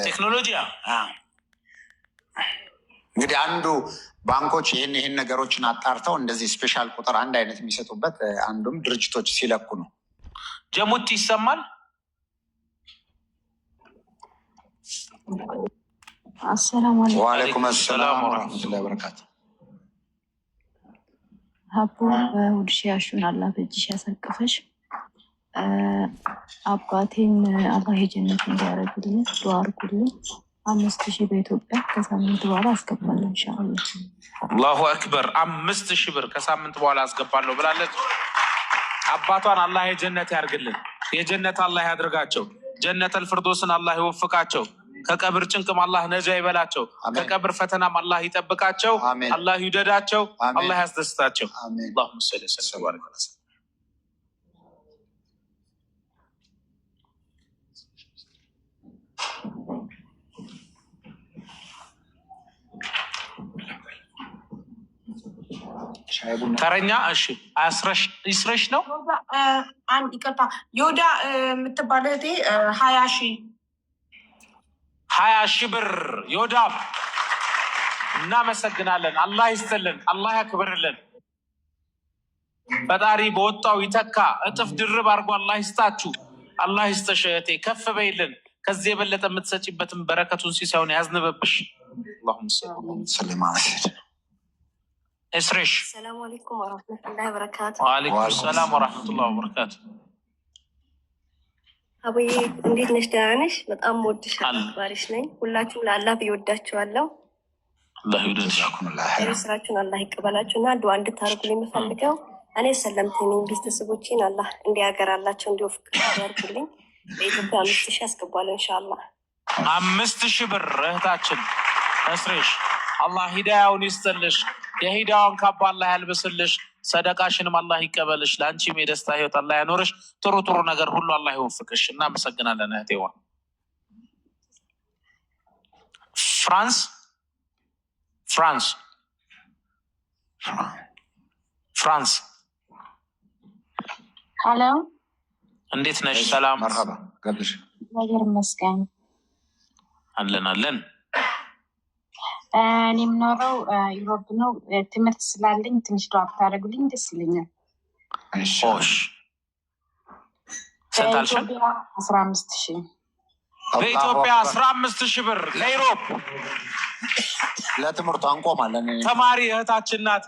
ቴክኖሎጂ። እንግዲህ አንዱ ባንኮች ይህን ነገሮችን አጣርተው እንደዚህ special ቁጥር አንድ አይነት የሚሰጡበት አንዱም ድርጅቶች ሲለኩ ነው። ጀሙቲ ይሰማል። አሰላሙ አለይኩም። ወአለይኩም አሰላም ወረሕመቱላሂ ወበረካቱ። ሀቡ በሆድሽ ያሹን አላህ በእጅሽ ያሳቅፈሽ። አባቴን አላህ የጀነት እንዲያደርግልን ዱዓ አድርጉልን። 5,000 በኢትዮጵያ ከሳምንት በኋላ አስገባለሁ ኢንሻአላህ። አላሁ አክበር። 5,000 ብር ከሳምንት በኋላ አስገባለሁ ብላለች። አባቷን አላህ የጀነት ያርግልን፣ የጀነት አላህ ያድርጋቸው፣ ጀነተል ፍርዶስን አላህ ይወፍቃቸው፣ ከቀብር ጭንቅም አላህ ነጃ ይበላቸው፣ ከቀብር ፈተናም አላህ ይጠብቃቸው፣ አላህ ይውደዳቸው፣ አላህ ያስደስታቸው። አላሁመ ሰሊ ወሰለም። ተረኛ እሺ፣ ይስረሽ ነው። አንድ ይቅርታ፣ ዮዳ የምትባል እህቴ 20,000። 20,000 ብር ዮዳ፣ እናመሰግናለን። አላህ ይስጥልን፣ አላህ ያክብርልን። ፈጣሪ በወጣው ይተካ፣ እጥፍ ድርብ አድርጎ አላህ ይስጣችሁ። አላህ ይስጥሽ እህቴ፣ ከፍ በይልን። ከዚህ የበለጠ የምትሰጪበትን በረከቱን ሲሳዩን ያዝንበብሽ። አላሁመ እስሬሽ። ሰላሙ አለይኩም ወረሕመቱላሂ ወበረካቱ። ወአለይኩም ሰላም ወረሕመቱላሂ ወበረካቱ። አቡዬ እንዴት ነሽ? ደህና ነሽ? በጣም ወድሻለሁ፣ አክባሪሽ ነኝ። ሁላችሁም ለአላህ ብዬ ወዳችኋለሁ። አላህ ይውደድሽ። ስራችሁን አላህ ይቀበላችሁ እና ዱዓ እንድታደርጉልኝ የምፈልገው እኔ ሰለምቴ ነኝ። ቤተሰቦቼን አላህ እንዲያገራላቸው እንዲወፍቅ ያደርጉልኝ። በኢትዮጵያ 5,000 ያስገባለሁ ኢንሻአላህ። 5,000 ብር እህታችን እስሬሽ፣ አላህ ሂዳያውን ይስጥልሽ። የሂዳያውን ካባ አላህ ያልብስልሽ። ሰደቃሽንም አላህ ይቀበልሽ። ለአንቺም የደስታ ህይወት አላህ ያኖርሽ። ጥሩ ጥሩ ነገር ሁሉ አላህ ይወፍቅሽ። እናመሰግናለን እህቴዋ። ፍራንስ፣ ፍራንስ፣ ፍራንስ። ሄሎ። እንዴት ነሽ? ሰላም። መርሐባ ገብሽ። እግዚአብሔር ይመስገን። አለን አለን። እኔ የምኖረው Europe ነው። ትምህርት ስላለኝ ትንሽ ዱዓ ብታደርጉልኝ ደስ ይለኛል። ኦሽ፣ ስንት አልሽን? 15,000። በኢትዮጵያ 15,000 ብር ለ Europe። ለትምህርቱ አንቆማለን። ተማሪ እህታችን ናት።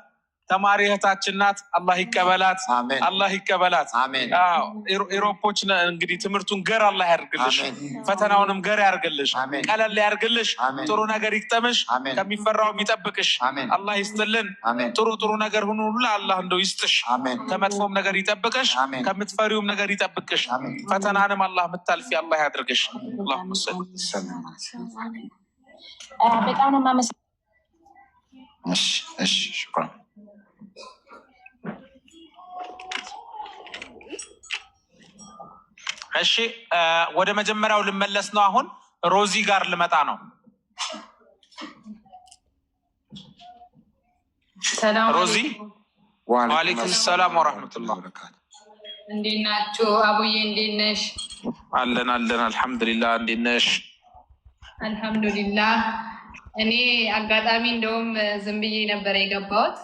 ተማሪ እህታችን ናት። አላህ ይቀበላት። አላህ ይቀበላት። ኢሮፖች እንግዲህ ትምህርቱን ገር አላህ ያድርግልሽ፣ ፈተናውንም ገር ያርግልሽ፣ ቀለል ያርግልሽ፣ ጥሩ ነገር ይግጠምሽ፣ ከሚፈራውም ይጠብቅሽ። አላህ ይስጥልን። ጥሩ ጥሩ ነገር ሁኑ ሁሉ አላህ እንደው ይስጥሽ፣ ከመጥፎም ነገር ይጠብቅሽ፣ ከምትፈሪውም ነገር ይጠብቅሽ። ፈተናንም አላህ ምታልፊ አላህ ያድርግሽ። አላሁመ ሰሊ። በጣም ነው የማመሰግነው። እሺ እሺ፣ ሽኩራን። እሺ፣ ወደ መጀመሪያው ልመለስ ነው። አሁን ሮዚ ጋር ልመጣ ነው። ሮዚ፣ ወአለይኩም ሰላም ወራህመቱላህ። እንዴት ናችሁ? አቡዬ እንዴት ነሽ? አለን አለን፣ አልሐምዱሊላህ። እንዴት ነሽ? አልሐምዱሊላህ። እኔ አጋጣሚ እንደውም ዝም ብዬ ነበረ የገባሁት፣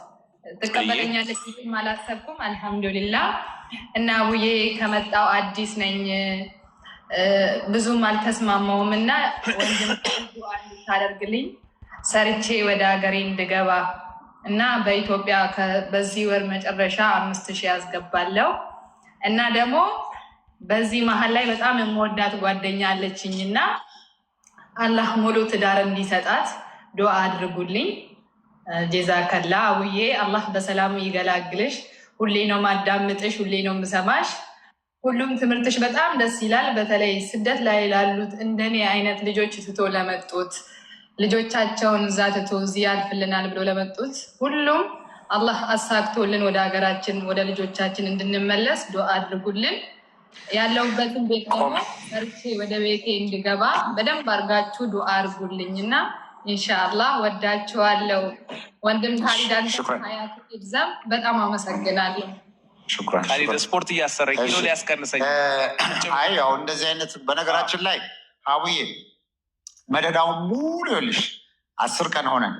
ትቀበለኛለች ብዬም አላሰብኩም። አልሐምዱሊላህ። እና አቡዬ ከመጣው አዲስ ነኝ፣ ብዙም አልተስማማውም እና ወንድም እንድታደርግልኝ ሰርቼ ወደ ሀገሬ እንድገባ እና በኢትዮጵያ በዚህ ወር መጨረሻ 5,000 ያስገባለው እና ደግሞ በዚህ መሀል ላይ በጣም የምወዳት ጓደኛ አለችኝ እና አላህ ሙሉ ትዳር እንዲሰጣት ዱዓ አድርጉልኝ። ጀዛከላ አቡዬ፣ አላህ በሰላም ይገላግልሽ። ሁሌ ነው ማዳምጥሽ፣ ሁሌ ነው የምሰማሽ። ሁሉም ትምህርትሽ በጣም ደስ ይላል። በተለይ ስደት ላይ ላሉት እንደኔ አይነት ልጆች ትቶ ለመጡት፣ ልጆቻቸውን እዛ ትቶ እዚህ ያልፍልናል ብሎ ለመጡት ሁሉም አላህ አሳክቶልን ወደ ሀገራችን ወደ ልጆቻችን እንድንመለስ ዱዓ አድርጉልን። ያለሁበትን ቤት ደግሞ ሰርቼ ወደ ቤቴ እንድገባ በደንብ አድርጋችሁ ዱዓ አድርጉልኝ እና ኢንሻአላህ ወዳችኋለሁ። ወንድም ካሊድ ሀያት ይብዛም። በጣም አመሰግናለሁ። ካሊድ ስፖርት እያሰረኝ ኪሎ ሊያስቀንሰኝ። አይ ያው እንደዚህ አይነት በነገራችን ላይ አቡዬ መደዳውን ሙሉ ይኸውልሽ 10 ቀን ሆነን፣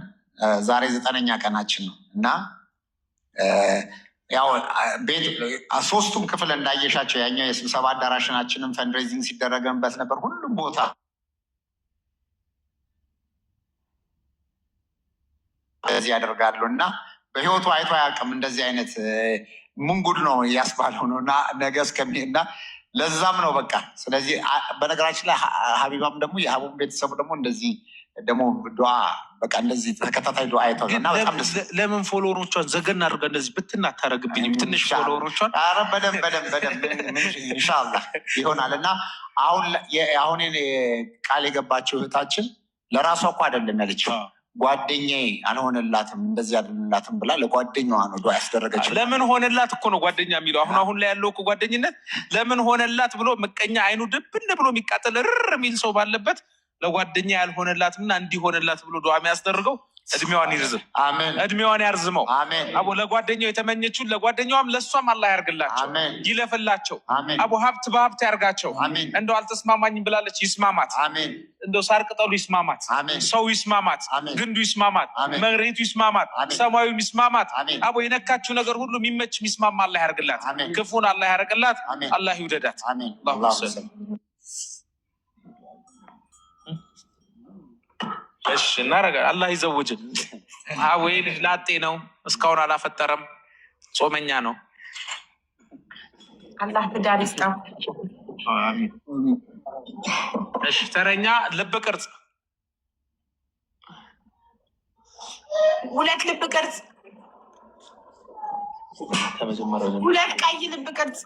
ዛሬ 9ኛ ቀናችን ነው። እና ያው ቤት ሶስቱም ክፍል እንዳየሻቸው ያኛው የስብሰባ አዳራሽናችንም fundraising ሲደረገንበት ነበር። ሁሉም ቦታ እንደዚህ ያደርጋሉ። እና በህይወቱ አይቶ አያውቅም እንደዚህ አይነት፣ ምን ጉድ ነው እያስባለው ነው። እና ነገ እስከሚ እና ለዛም ነው በቃ። ስለዚህ በነገራችን ላይ ሀቢባም ደግሞ የሀቡም ቤተሰቡ ደግሞ እንደዚህ ደግሞ ዱዓ በቃ እንደዚህ ተከታታይ ዱዓ አይተዋል እና በጣም ደስ ለምን follower ኦቿን ዘገን አድርጋ እንደዚህ ብትና አታረግብኝም? ትንሽ follower ኦቿን። ኧረ በደንብ በደንብ በደንብ ኢንሻላህ ይሆናል። እና አሁን ቃል የገባችው እህታችን ለራሷ እኮ አይደለም ያለችው፣ ጓደኛዬ አልሆነላትም እንደዚህ አልሆነላትም ብላ ለጓደኛዋ ነው ዱዓ ያስደረገችው። ለምን ሆነላት እኮ ነው ጓደኛ የሚለው። አሁን አሁን ላይ ያለው እኮ ጓደኝነት ለምን ሆነላት ብሎ ምቀኛ አይኑ ድብን ብሎ የሚቃጠል ርር የሚል ሰው ባለበት ለጓደኛ ያልሆነላትምና እንዲሆንላት ብሎ ዱዓ የሚያስደርገው እድሜዋን ይርዝም፣ እድሜዋን ያርዝመው። አቦ ለጓደኛው የተመኘችውን ለጓደኛዋም ለእሷም አላህ ያርግላቸው፣ ይለፍላቸው። አቦ ሀብት በሀብት ያርጋቸው። እንደው አልተስማማኝም ብላለች፣ ይስማማት። እንደው ሳር ቅጠሉ ይስማማት፣ ሰው ይስማማት፣ ግንዱ ይስማማት፣ መሬቱ ይስማማት፣ ሰማዩ ይስማማት። አቦ የነካችው ነገር ሁሉ የሚመች የሚስማማ አላህ ያርግላት። ክፉን አላህ ያርቅላት። አላህ ይውደዳት። እሺ እናረጋ። አላህ ይዘውጅን። ወይ ልጅ ላጤ ነው፣ እስካሁን አላፈጠረም፣ ጾመኛ ነው። አላህ ትዳር ይስጠው። እሺ ተረኛ ልብ ቅርጽ። ሁለት ልብ ቅርጽ፣ ሁለት ቀይ ልብ ቅርጽ።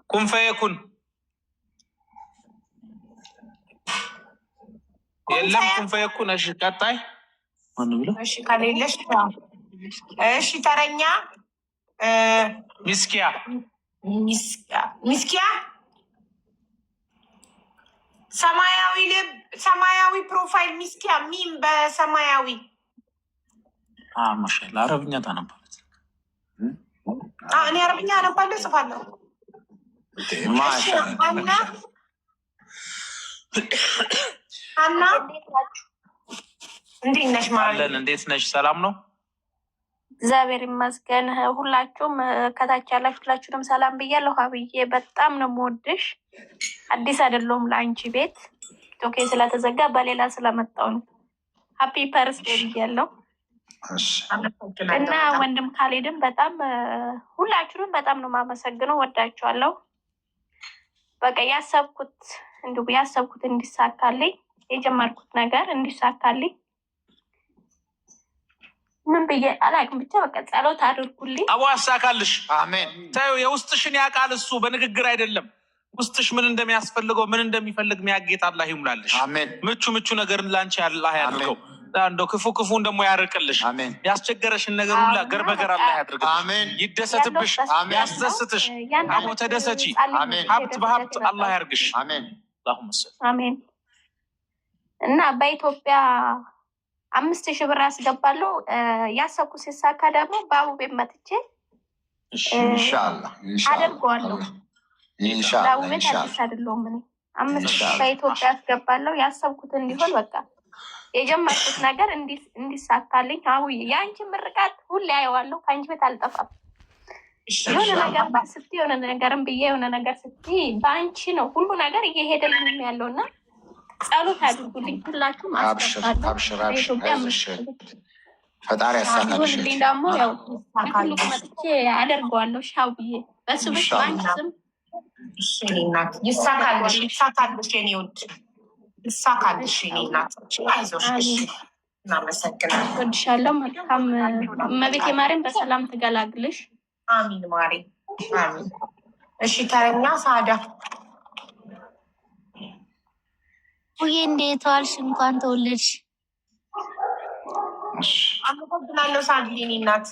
ኩን ፈየኩን የለም። ኩን ፈየኩን። እሺ ቀጣይ። እሺ ከሌለሽ፣ እሺ ተረኛ። ሚስኪያ። ሚስኪያ፣ ሰማያዊ ልብ፣ ሰማያዊ profile፣ ሚስኪያ ሚም በሰማያዊ። ማሻአላህ አረብኛ ታነባለች። እኔ አረብኛ አነባለሁ፣ ጽፋለሁ። አና አና፣ እንዴት ነሽ? አለን። እንዴት ነሽ? ሰላም ነው? እግዚአብሔር ይመስገን። ሁላችሁም ከታች ያላችሁ ሁላችሁንም ሰላም ብያለሁ። ሀብዬ በጣም ነው የምወድሽ። አዲስ አይደለሁም ለአንቺ ቤት፣ ቲክቶኬ ስለተዘጋ በሌላ ስለመጣው ነው። Happy birthday ብያለሁ እና ወንድም ካሌድም በጣም ሁላችሁንም በጣም ነው የማመሰግነው። ወዳችኋለሁ። በቃ ያሰብኩት እንዲሁ ያሰብኩት እንዲሳካልኝ፣ የጀመርኩት ነገር እንዲሳካልኝ ምን ብዬ አላውቅም። ብቻ በቃ ጸሎት አድርጉልኝ። አቦ ያሳካልሽ። አሜን። ታዩ የውስጥሽን ያውቃል እሱ፣ በንግግር አይደለም። ውስጥሽ ምን እንደሚያስፈልገው ምን እንደሚፈልግ ሚያጌጥ አላህ ይሙላልሽ። አሜን። ምቹ ምቹ ነገርን ላንቺ አላህ ያድርገው። እንደው ክፉ ክፉን ደግሞ ያርቅልሽ። ያስቸገረሽን ነገር ሁላ ገር በገር አላህ ያድርግልሽ። አሜን። ይደሰትብሽ፣ ያስደስትሽ። አቦ ተደሰቺ። ሀብት በሀብት አላህ ያርግሽ። አሜን። አሜን። እና በኢትዮጵያ 5,000 ብር አስገባለሁ። ያሰብኩት ሲሳካ ደግሞ በአቡ ቤት መጥቼ አደርገዋለሁ። ለአቡ ቤት አዲስ አይደለሁም እኔ። 5,000 በኢትዮጵያ አስገባለሁ። ያሰብኩት እንዲሆን፣ በቃ የጀመርኩት ነገር እንዲሳካልኝ። አቡዬ የአንቺ ምርቃት ሁሌ አየዋለሁ። ከአንቺ ቤት አልጠፋም። የሆነ ነገር ስትይ፣ የሆነ ነገርም ብዬ የሆነ ነገር ስትይ በአንቺ ነው ሁሉ ነገር እየሄደልኝ ያለው። እና ጸሎት አድርጉልኝ ሁላችሁም። አስገባለሁ በኢትዮጵያ። ፈጣሪ ያሳካልሽ። ሲሆንልኝ ደግሞ ያው በትልቁ መጥቼ አደርገዋለሁ። ሻው ብዬ በስምሽ በአንቺ ስም። ይሳካልሽ፣ ይሳካልሽ የኔ ውድ፣ ይሳካልሽ የኔ እናት፣ አይዞሽ። እሺ፣ እናመሰግናለን። እወድሻለሁ። መልካም እመቤቴ ማርያም በሰላም ትገላግልሽ። አሚን ማሬ፣ አሚን። እሺ ተረኛ ሳዳ። ውዬ እንዴት ዋልሽ? እንኳን ተወለድሽ። አመሰግናለሁ ሳዲ የኔ እናት።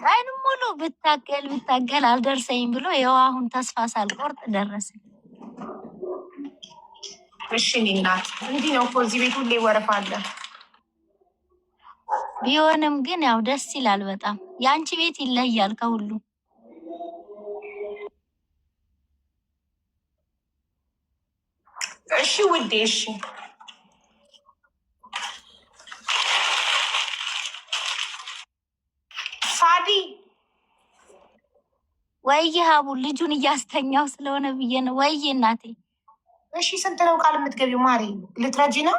ቀን ሙሉ ብታገል ብታገል አልደርሰኝ ብሎ ይኸው አሁን ተስፋ ሳልቆርጥ ደረሰኝ። እሺ የኔ እናት፣ እንዲህ ነው እኮ እዚህ ቤት ሁሌ ወረፋ አለ። ቢሆንም ግን ያው ደስ ይላል በጣም። የአንቺ ቤት ይለያል ከሁሉ። እሺ ውዴ። ውዴ። እሺ ሳዲ። ወይ ሀቡ፣ ልጁን እያስተኛው ስለሆነ ብዬ ነው። ወይ እናቴ። እሺ ስንት ነው ቃል የምትገቢው ማሪ? ልትረጂ ነው?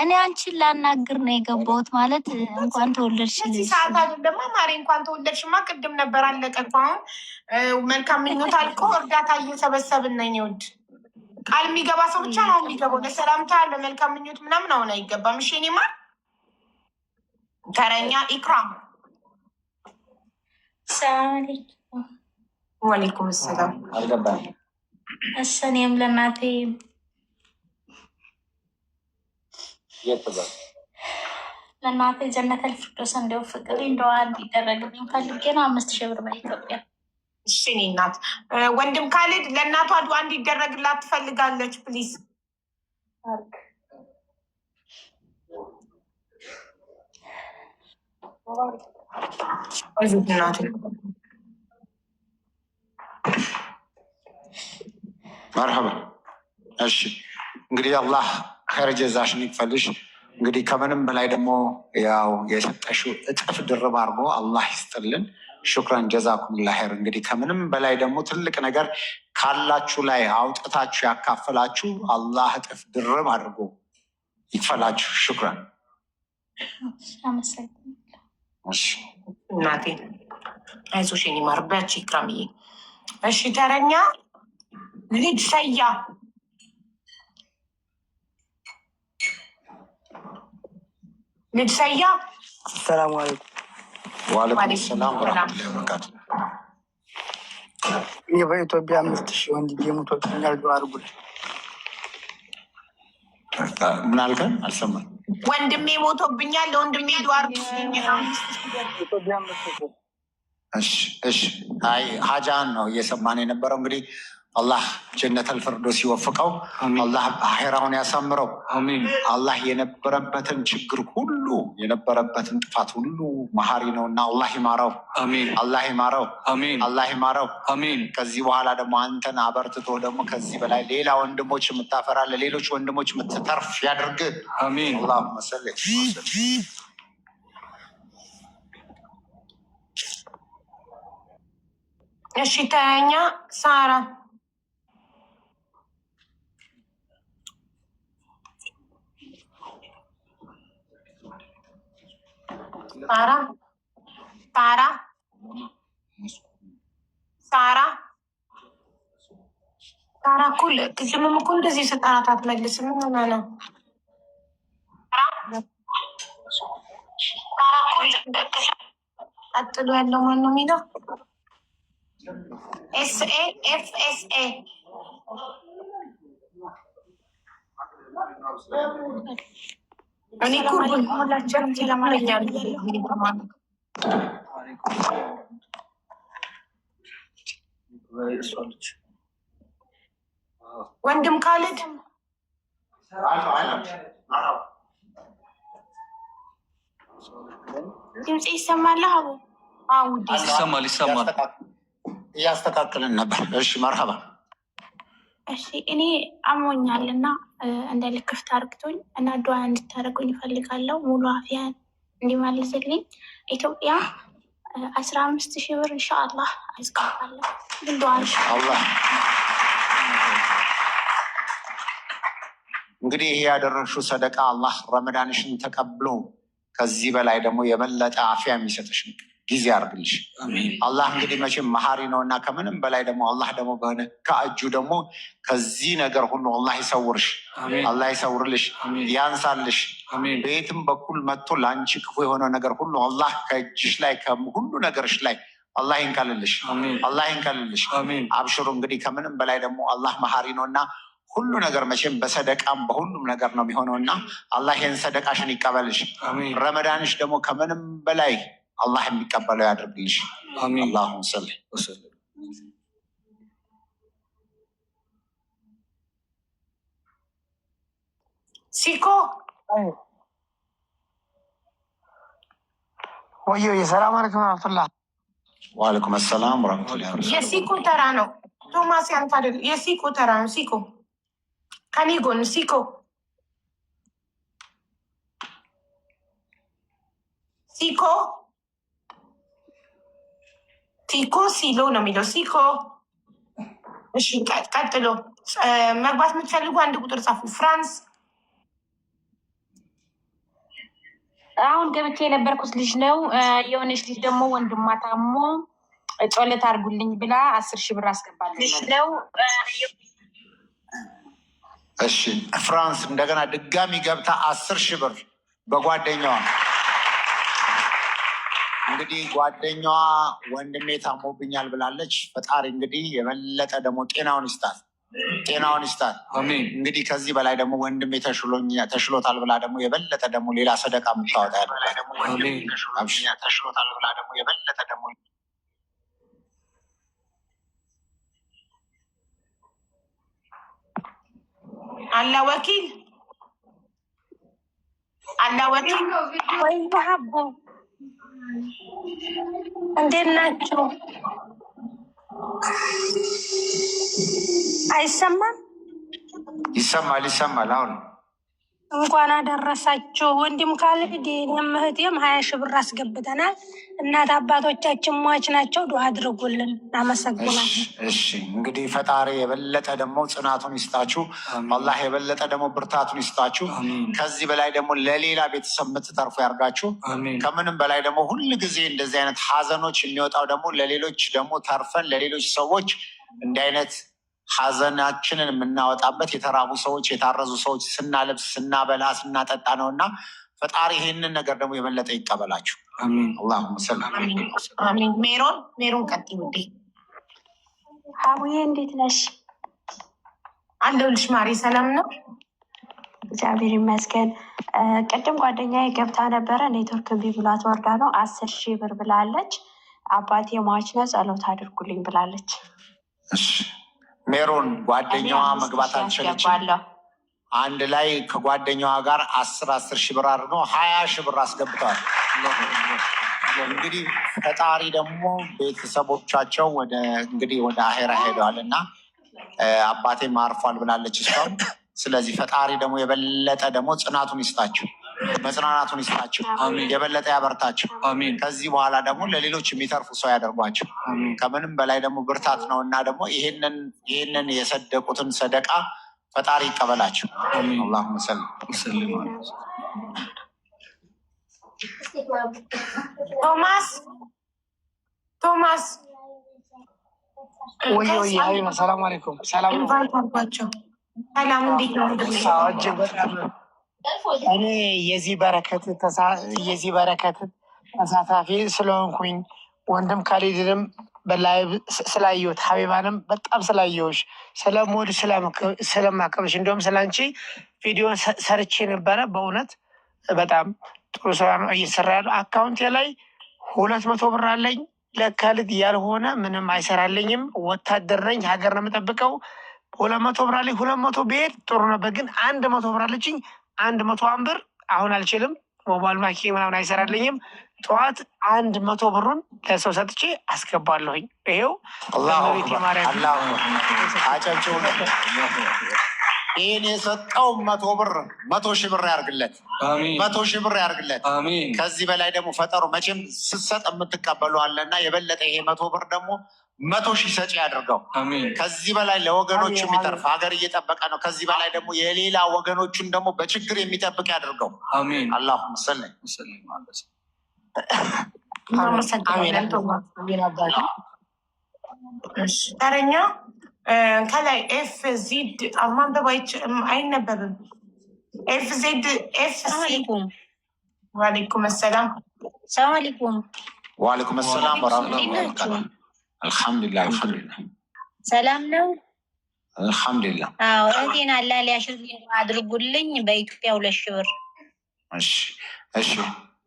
እኔ አንቺን ላናግር ነው የገባሁት። ማለት እንኳን ተወለድሽ። በዚህ ሰዓት አይደለማ ማሪ። እንኳን ተወለድሽማ ቅድም ነበር፣ አለቀ እኮ። አሁን መልካም ምኞት አልቆ እርዳታ እየሰበሰብን ነኝ። ውድ ቃል የሚገባ ሰው ብቻ ነው የሚገባው። ለሰላምታ ለመልካም ምኞት ምናምን አሁን አይገባም። እሺ እኔ ማር፣ ተረኛ ኢክራም። ሰላም አለይኩም። ወአለይኩም ሰላም። አልገባኝም። እሺ እኔም ለእናቴ የት በል? ለእናቴ ጀነተል ፊርዶስ እንዲወፍቅልኝ ዱዓ እንዲደረግልኝ ፈልጌ ነው። 5,000 ብር በኢትዮጵያ። እሺ እኔ እናት፣ ወንድም ካሊድ ለእናቷ ዱዓ እንዲደረግላት ትፈልጋለች። Please። አርግ። እናቴ። መርሐባ። እሺ እንግዲህ አላህ ኸይር ጀዛሽን ይክፈልሽ። እንግዲህ ከምንም በላይ ደግሞ ያው የሰጠሽው እጥፍ ድርብ አድርጎ አላህ ይስጥልን። ሹክራን ጀዛኩሙላህ ኸይር። እንግዲህ ከምንም በላይ ደግሞ ትልቅ ነገር ካላችሁ ላይ አውጥታችሁ ያካፈላችሁ አላህ እጥፍ ድርብ አድርጎ ይክፈላችሁ። ሹክራን። አመሰግናለሁ። እሺ። እናቴ አይዞሽ የኔ ማር፣ በርቺ ኢክራምዬ። እሺ ተረኛ ልጅ ሰያ፣ ልጅ ሰያ። ሰላሙ አለይኩም። ወአለይኩም ሰላም ወረሕመቱላሂ ወበረካቱ። እኔ በኢትዮጵያ 5,000 ወንድሜ ሙቶብኛል፣ ዱዓ አድርጉልኝ። ምን አልከን? አልሰማም። ወንድሜ ሞቶብኛል፣ ለወንድሜ ዱዓ አድርጉልኝ። ኢትዮጵያ 5,000። እሺ፣ አይ ሀጃን ነው እየሰማን የነበረው። እንግዲህ አላህ ጀነተል ፊርዶስ ይወፍቀው። አላህ አኼራውን ያሳምረው። አላህ የነበረበትን ችግር ሁሉ የነበረበትን ጥፋት ሁሉ መሀሪ ነው እና አላህ ይማረው። አላህ ይማረው። አላህ ይማረው። ከዚህ በኋላ ደግሞ አንተን አበርትቶ ደግሞ ከዚህ በላይ ሌላ ወንድሞች የምታፈራ ለሌሎች ወንድሞች የምትተርፍ ያድርግ። አላሁመ ሰሊ። እሺ ተረኛ ሳራ። ሳራ፣ ሳራ፣ ሳራ፣ ሳራ እኮ ቅድምም እኮ እንደዚህ ስጠራት አትመልስም። ምን ሆና ነው? ሳራ እኮ ቀጥሎ ያለው ማን ነው የሚለው? S A F S A። እኔ እኮ ሁላችንም ሰላም አለይኩም ብያለሁ። ወንድም ካሊድ። ድምጽ ይሰማል አቡ? አዎ ውዴ። ይሰማል፣ ይሰማል። እያስተካከልን ነበር። እሺ መርሐባ። እሺ እኔ አሞኛል እና እንደ ልክፍት አርግቶኝ እና ዱዓ እንድታደርጉኝ እፈልጋለሁ። ሙሉ አፍያን እንዲመልስልኝ ኢትዮጵያ 15,000 ብር ኢንሻአላህ አስገባለሁ። ግን ዱዓ አላህ እንግዲህ ይሄ ያደረግሽው ሰደቃ አላህ ረመዳንሽን ተቀብሎ ከዚህ በላይ ደግሞ የበለጠ አፍያ የሚሰጥሽ ጊዜ አድርግልሽ። አላህ እንግዲህ መቼም መሀሪ ነው እና ከምንም በላይ ደግሞ አላህ ደግሞ በነካ እጁ ደግሞ ከዚህ ነገር ሁሉ አላህ ይሰውርሽ፣ አላህ ይሰውርልሽ፣ ያንሳልሽ። በየትም በኩል መጥቶ ለአንቺ ክፉ የሆነ ነገር ሁሉ አላህ ከእጅሽ ላይ ከሁሉ ነገርሽ ላይ አላህ ይንቀልልሽ፣ አላህ ይንቀልልሽ። አብሽሩ። እንግዲህ ከምንም በላይ ደግሞ አላህ መሀሪ ነው እና ሁሉ ነገር መቼም በሰደቃም በሁሉም ነገር ነው የሚሆነው እና አላህ ይህን ሰደቃሽን ይቀበልሽ። ረመዳንሽ ደግሞ ከምንም በላይ አላህ የሚቀበለው ያድርግልሽ። አላሁመ ሰሊ። ሲኮ። ወዮ፣ የሰላም አለይኩም ወረሕመቱላህ። وعليكم السلام ورحمة الله وبركاته። የሲኮ ተራ ነው። ቶማስ ያንተ አይደል? የሲኮ ተራ ነው። ሲኮ ከኔ ጎን ሲኮ ሲኮ ቲኮ ሲሎ ነው የሚለው ሲኮ። እሺ ቀጥሎ መግባት የምትፈልጉ አንድ ቁጥር ጻፉ። ፍራንስ አሁን ገብቼ የነበርኩት ልጅ ነው። የሆነች ልጅ ደግሞ ወንድሟ ታሞ ጸሎት አድርጉልኝ ብላ 10,000 ብር አስገባለች ነው። እሺ ፍራንስ እንደገና ድጋሚ ገብታ 10,000 ብር በጓደኛዋ፣ እንግዲህ ጓደኛዋ ወንድሜ ታሞብኛል ብላለች። ፈጣሪ እንግዲህ የበለጠ ደግሞ ጤናውን ይስጣት፣ ጤናውን ይስጣት። እንግዲህ ከዚህ በላይ ደግሞ ወንድሜ ተሽሎታል ብላ ደግሞ የበለጠ ደግሞ ሌላ ሰደቃ የምታወጣ ተሽሎታል ብላ ደግሞ የበለጠ ደግሞ አላ ወኪል አላ ወኪል። ወይ ሀቡ፣ እንዴት ናችሁ? አይሰማም? ይሰማል፣ ይሰማል። አሁን እንኳን አደረሳችሁ። ወንድም ካሊድ፣ እኔም እህቴም 20,000 ብር አስገብተናል። እናት አባቶቻችን ሟች ናቸው። ዱዓ አድርጉልን። አመሰግናለሁ። እሺ እንግዲህ ፈጣሪ የበለጠ ደግሞ ጽናቱን ይስጣችሁ። አላህ የበለጠ ደግሞ ብርታቱን ይስጣችሁ። ከዚህ በላይ ደግሞ ለሌላ ቤተሰብ የምትተርፉ ያርጋችሁ። ከምንም በላይ ደግሞ ሁል ጊዜ እንደዚህ አይነት ሀዘኖች የሚወጣው ደግሞ ለሌሎች ደግሞ ተርፈን ለሌሎች ሰዎች እንዲህ አይነት ሀዘናችንን የምናወጣበት የተራቡ ሰዎች፣ የታረዙ ሰዎች ስናለብስ፣ ስናበላ፣ ስናጠጣ ነው እና ፈጣሪ ይህንን ነገር ደግሞ የበለጠ ይቀበላችሁ። اللهم صل። አሚን። ሜሮን፣ ሜሮን ቀጥይ ውዴ። ሀቡዬ እንዴት ነሽ? አለሁልሽ ማሬ፣ ሰላም ነው? እግዚአብሔር ይመስገን። ቅድም ጓደኛዬ ገብታ ነበረ፣ ኔትወርክ እምቢ ብሏት ወርዳ ነው። 10,000 ብር ብላለች። አባቴ ሟች ነው፣ ጸሎት አድርጉልኝ ብላለች። እሺ ሜሮን እኔ ጓደኛዋ አምስት መግባት ሺህ አልቻለችም። አስገባለሁ። አንድ ላይ ከጓደኛዋ ጋር 10 10,000 ብር አድርገው 20,000 ብር አስገብተዋል። እንግዲህ ፈጣሪ ደግሞ ቤተሰቦቻቸው ወደ እንግዲህ ወደ አሄራ ሄደዋል እና አባቴም አርፏል ብላለች እሷም። ስለዚህ ፈጣሪ ደግሞ የበለጠ ደግሞ ጽናቱን ይስጣችሁ፣ መጽናናቱን ይስጣችሁ፣ የበለጠ ያበርታችሁ። ከዚህ በኋላ ደግሞ ለሌሎች የሚተርፉ ሰው ያደርጓቸው። ከምንም በላይ ደግሞ ብርታት ነው እና ደግሞ ይህንን የሰደቁትን ሰደቃ ፈጣሪ ይቀበላቸው። اللهم صل። ቶማስ፣ ቶማስ። ወይ ወይ ሀቢባ፣ ሰላም አለይኩም። ሰላም ነው። Invite አድርጓቸው። ሰላም፣ እንዴት ነው ወንድሜ? አዎ፣ እጅግ በጣም እኔ የዚህ በረከት ተሳታፊ ስለሆንኩኝ፣ ወንድም ካሊድንም በ live ስላየሁት፣ ሀቢባንም በጣም ስላየሁሽ፣ ስለምወድ ስለማከብርሽ፣ እንዲሁም ስላንቺ ቪዲዮን ሰርቼ ነበረ። በእውነት በጣም ጥሩ ስራ ነው እየሰራ ያለው። አካውንቴ ላይ 200 ብር አለኝ። ለካሊድ ያልሆነ ምንም አይሰራልኝም። ወታደር ነኝ፣ ሀገር ነው የምጠብቀው። 200 ብር አለኝ። 200 ብሄድ ጥሩ ነበር፣ ግን 100 ብር አለችኝ። 101 ብር አሁን አልችልም። mobile banking ምናምን አይሰራልኝም። ጠዋት 100 ብሩን ለሰው ሰጥቼ አስገባለሁኝ። ይሄው الله በእመቤቴ أكبر ማርያም። الله أكبر። አጨብጭቡ። ይህን የሰጠው 100 ብር 100,000 ብር ያርግለት፣ 100,000 ብር ያርግለት። ከዚህ በላይ ደግሞ ፈጠሩ መቼም ስትሰጥ የምትቀበሉ አለና የበለጠ ይሄ 100 ብር ደግሞ 100,000 ሰጪ ያድርገው። ከዚህ በላይ ለወገኖቹ የሚተርፍ፣ ሀገር እየጠበቀ ነው። ከዚህ በላይ ደግሞ የሌላ ወገኖቹን ደግሞ በችግር የሚጠብቅ ያድርገው። اللهم صل። እናመሰግናለን ቶማስ። እሺ፣ ተረኛ ከላይ F Z ማንበብ አይነበብም። F Z F C። وعليكم السلام። ሰላም አለይኩም። وعليكم السلام ورحمة الله እንዴት ናችሁ? وبركاته። አልሐምዱሊላህ፣ አልሐምዱሊላህ። ሰላም ነው? አልሐምዱሊላህ። አዎ፣ እህቴን አላህ ሊያሽርልኝ አድርጉልኝ። በኢትዮጵያ 2,000 ብር። እሺ እሺ፣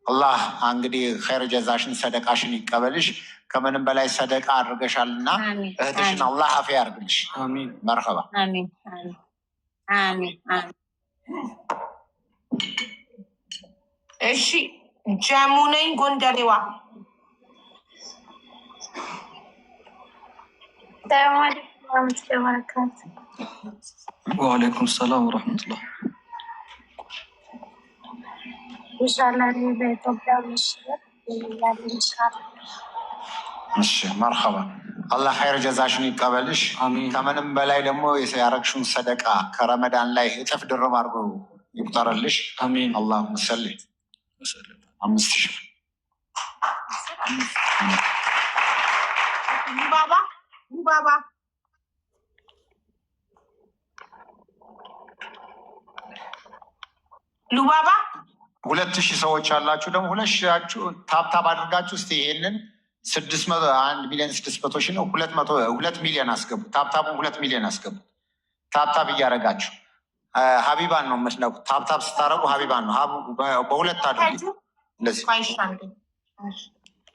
አላህ እንግዲህ ኸይር ጀዛሽን ሰደቃሽን ይቀበልሽ። ከምንም በላይ ሰደቃ አድርገሻልና እህትሽን አላህ አፊያ ያርግልሽ። መርሐባ። አሚን አሚን አሚን አሚን። እሺ ጀሙ ነኝ ጎንደሬዋ። ሰላም አለይኩም ወራህመቱላሂ ወበረካቱ። ወአለይኩም ሰላም ወረሕመቱላህ። ኢንሻላህ እኔ በኢትዮጵያ 5,000 ብር ይላል ኢንሻላህ። እሺ መርሐባ። አላህ ኸይር ጀዛሽን ይቀበልሽ። ከምንም በላይ ደግሞ ያረግሽውን ሰደቃ ከረመዳን ላይ እጥፍ ድርብ አድርጎ ይቁጠርልሽ። አሚን። አላሁመ ሰሊ 5,000። ሉባባ ሉባባ። ሉባባ። 2,000 ሰዎች አላችሁ። ደግሞ 2,000ችሁ tap tap አድርጋችሁ እስኪ ይሄንን 600 1,600,000 ነው። 2 ሚሊዮን አስገቡ። Tap tap ኡን 2 ሚሊዮን አስገቡ። Tap tap እያደረጋችሁ ሀቢባን ነው የምትነኩት። Tap tap ስታደረጉ ሀቢባን ነው በሁለት አድርጉ። እንደዚህ።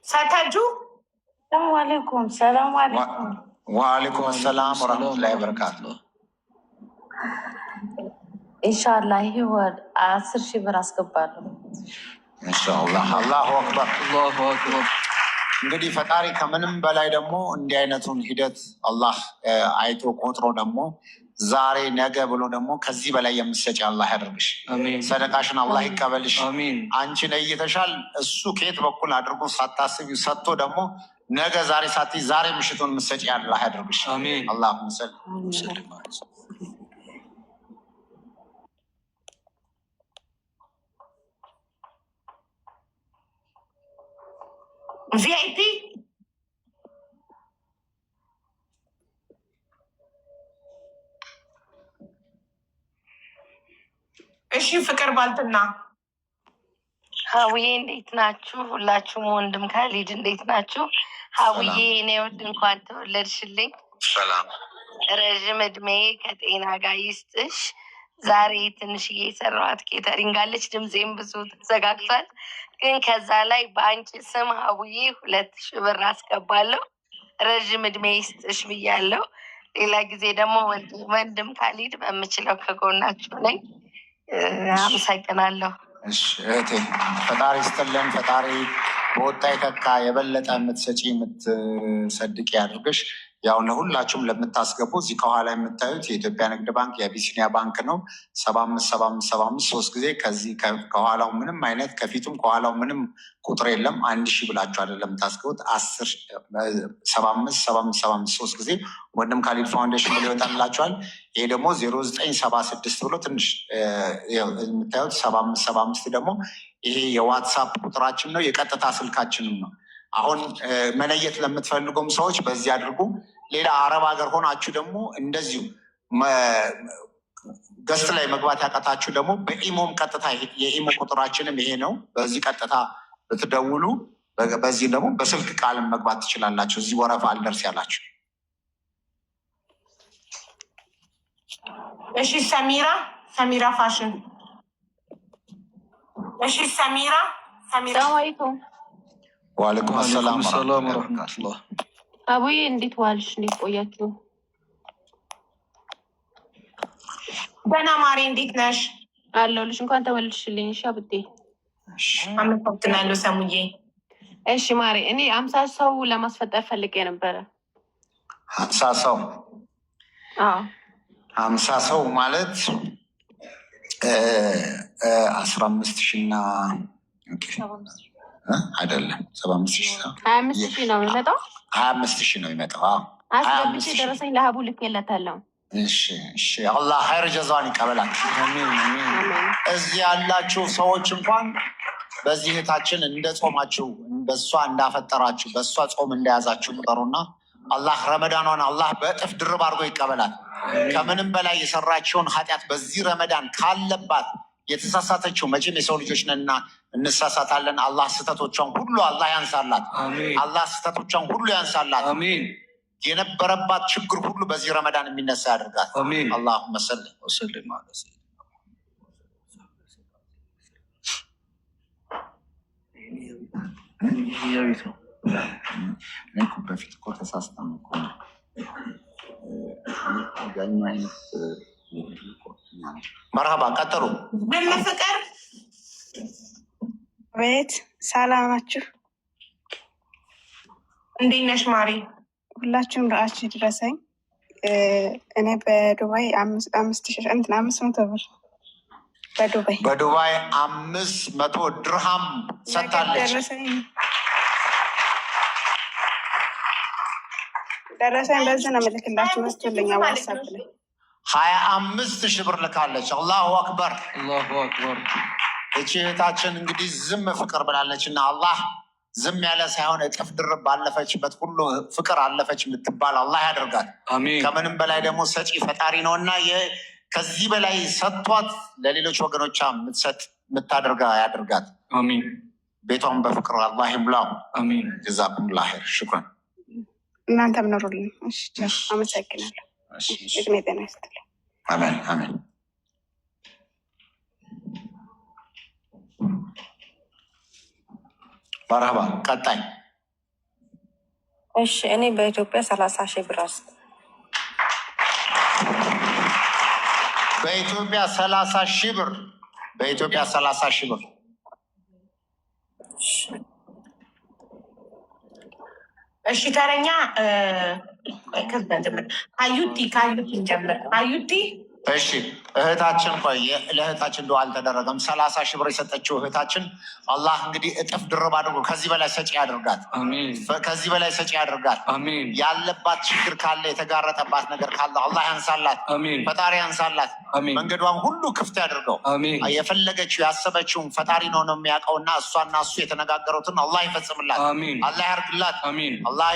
ሰተጁ። ሰላም አለይኩም። ሰላም አለይኩም። ወአለይኩም ሰላም ወረህመቱላሂ ወበረካቱ። ኢንሻላህ ይህ ወር 10,000 ብር አስገባለሁ። ኢንሻአላህ። አላሁ አክበር። አላሁ አክበር። እንግዲህ ፈጣሪ ከምንም በላይ ደግሞ እንዲህ አይነቱን ሂደት አላህ አይቶ ቆጥሮ ደግሞ ዛሬ ነገ ብሎ ደግሞ ከዚህ በላይ የምትሰጪ አላህ ያደርግሽ። ሰደቃሽን አላህ ይቀበልሽ። አንቺ ነይተሻል። እሱ ከየት በኩል አድርጎ ሳታስቢው ሰጥቶ ደግሞ ነገ ዛሬ ሳትይ ዛሬ ምሽቱን የምትሰጪ አላህ ያደርግሽ። አላሁመ ሰሊ። VIP። እሺ ፍቅር ባልትና። ሀውዬ እንዴት ናችሁ? ሁላችሁም ወንድም ካሊድ እንዴት ናችሁ? ሀውዬ እኔ ውድ እንኳን ተወለድሽልኝ። ሰላም። ረዥም እድሜ ከጤና ጋር ይስጥሽ። ዛሬ ትንሽዬ የሰራኋት catering አለች። ድምፄም ብዙ ተዘጋግቷል። ግን ከዛ ላይ በአንቺ ስም ሀውዬ 2,000 ብር አስገባለሁ። ረዥም እድሜ ይስጥሽ ብያለሁ። ሌላ ጊዜ ደግሞ ወንድም ካሊድ በምችለው ከጎናችሁ ነኝ። አመሰግናለሁ። እሺ እህቴ ፈጣሪ ይስጥልን። ፈጣሪ በወጣ የተካ የበለጠ የምትሰጪ የምትሰድቂ ያድርግሽ። ያው ለሁላችሁም ለምታስገቡ እዚህ ከኋላ የምታዩት የኢትዮጵያ ንግድ ባንክ የአቢሲኒያ ባንክ ነው። 75 75 75 ሶስት ጊዜ። ከዚህ ከኋላው ምንም አይነት ከፊቱም ከኋላው ምንም ቁጥር የለም። 1,000 ብላችሁ አይደለም የምታስገቡት፣ 10 75 75 75 ሶስት ጊዜ ወንድም ካሊድ ፋውንዴሽን ብሎ ይወጣላችኋል። ይሄ ደግሞ 0976 ብሎ ትንሽ የምታዩት 7575 ደግሞ ይሄ የዋትሳፕ ቁጥራችን ነው፣ የቀጥታ ስልካችንም ነው። አሁን መነየት ለምትፈልጉም ሰዎች በዚህ አድርጉ። ሌላ አረብ ሀገር ሆናችሁ ደግሞ እንደዚሁ guest ላይ መግባት ያቃታችሁ ደግሞ በኢሞም ቀጥታ የኢሞ ቁጥራችንም ይሄ ነው። በዚህ ቀጥታ ብትደውሉ በዚህ ደግሞ በስልክ ቃልም መግባት ትችላላችሁ። እዚህ ወረፋ አልደርስ ያላችሁ። እሺ ሰሚራ፣ ሰሚራ ፋሽን። እሺ ሰሚራ፣ ሰሚራ። ሰላም አለይኩም። ዋሌኩም ሰላም። ሰላም ወረሕመቱላህ። አቡዬ እንዴት ዋልሽ? እንዴት ቆያችሁ? ደህና ማሬ፣ እንዴት ነሽ? አለሁልሽ። እንኳን ተመልሽልኝ። እሺ አብጤ። አመሰግናለሁ ሰሙዬ። እሺ ማሬ፣ እኔ 50 ሰው ለማስፈጠር ፈልጌ ነበረ። 50 ሰው? አዎ። 50 ሰው ማለት 15,000 እና አይደለም 75,000። 25,000 ነው የሚመጣው። 25,000 ነው የሚመጣው። አስገብቼ ደረሰኝ ለሀቡ ልኬለታለሁ። እሺ፣ አላህ ኸይር ጀዛዋን ይቀበላል። እዚህ ያላችሁ ሰዎች እንኳን በዚህ እህታችን እንደ ጾማችሁ በእሷ እንዳፈጠራችሁ በእሷ ጾም እንደያዛችሁ ቁጠሩና አላህ ረመዳኗን አላህ በእጥፍ ድርብ አድርጎ ይቀበላል። ከምንም በላይ የሰራችውን ኃጢአት በዚህ ረመዳን ካለባት የተሳሳተችው መቼም የሰው ልጆች ነንና እንሳሳታለን። አላህ ስህተቶቿን ሁሉ አላህ ያንሳላት። አላህ ስህተቶቿን ሁሉ ያንሳላት። የነበረባት ችግር ሁሉ በዚህ ረመዳን የሚነሳ ያደርጋል። አላሁመ ሰሊ። በፊት እኮ ተሳስተን እኮ አይነት መርሀባ ቀጠሩ። ፍቅር። ቤት ሰላማችሁ። እንዴት ነሽ ማሪ? ሁላችሁም ዱዓችሁ ይድረሰኝ። እኔ በዱባይ 5,000 እንትን 500 ብር በዱባይ። በዱባይ 500 ድርሃም ነገር ሰጥታለች። ደረሰኝ በዚህ ነው የምልክላችሁ። መጥቶልኛል WhatsApp ላይ። 25,000 ብር ልካለች። አላሁ አክበር። አላሁ አክበር። እቺ እህታችን እንግዲህ ዝም ፍቅር ብላለች እና አላህ ዝም ያለ ሳይሆን እጥፍ ድርብ ባለፈችበት ሁሉ ፍቅር አለፈች የምትባል አላህ ያደርጋት። አሚን። ከምንም በላይ ደግሞ ሰጪ ፈጣሪ ነው እና ከዚህ በላይ ሰጥቷት ለሌሎች ወገኖቿ የምትሰጥ የምታደርጋ ያደርጋት። አሚን። ቤቷን በፍቅር አላህ ይሙላው። አሚን። ጀዛኩሙላህ ኸይር። ሽክራን። እናንተም ኑሩልን። እሺ፣ ቻው። አመሰግናለሁ። እድሜ ጤና ይስጥልኝ። አሜን አሜን። መርሀባ። ቀጣይ። እሺ፣ እኔ በኢትዮጵያ 30,000 ብር በኢትዮጵያ 30,000 ብር፣ በኢትዮጵያ 30,000 ብር። እሺ፣ ተረኛ ከዛ እንጀምር። አዩቲ፣ ከአዩቲ እንጀምር። አዩቲ። እሺ እህታችን፣ ቆይ፣ ለእህታችን ዱዓ አልተደረገም። 30,000 ብር የሰጠችው እህታችን አላህ እንግዲህ እጥፍ ድርብ አድርጎ ከዚህ በላይ ሰጪ ያደርጋት። አሚን። ከዚህ በላይ ሰጪ ያደርጋት። አሚን። ያለባት ችግር ካለ፣ የተጋረጠባት ነገር ካለ አላህ ያንሳላት። አሚን። ፈጣሪ ያንሳላት። አሚን። መንገዷን ሁሉ ክፍት ያድርገው። አሚን። የፈለገችው ያሰበችውን ፈጣሪ ነው የሚያውቀውና እሷና እሱ የተነጋገሩትን አላህ ይፈጽምላት። አሚን። አላህ ያርግላት። አሚን። አላህ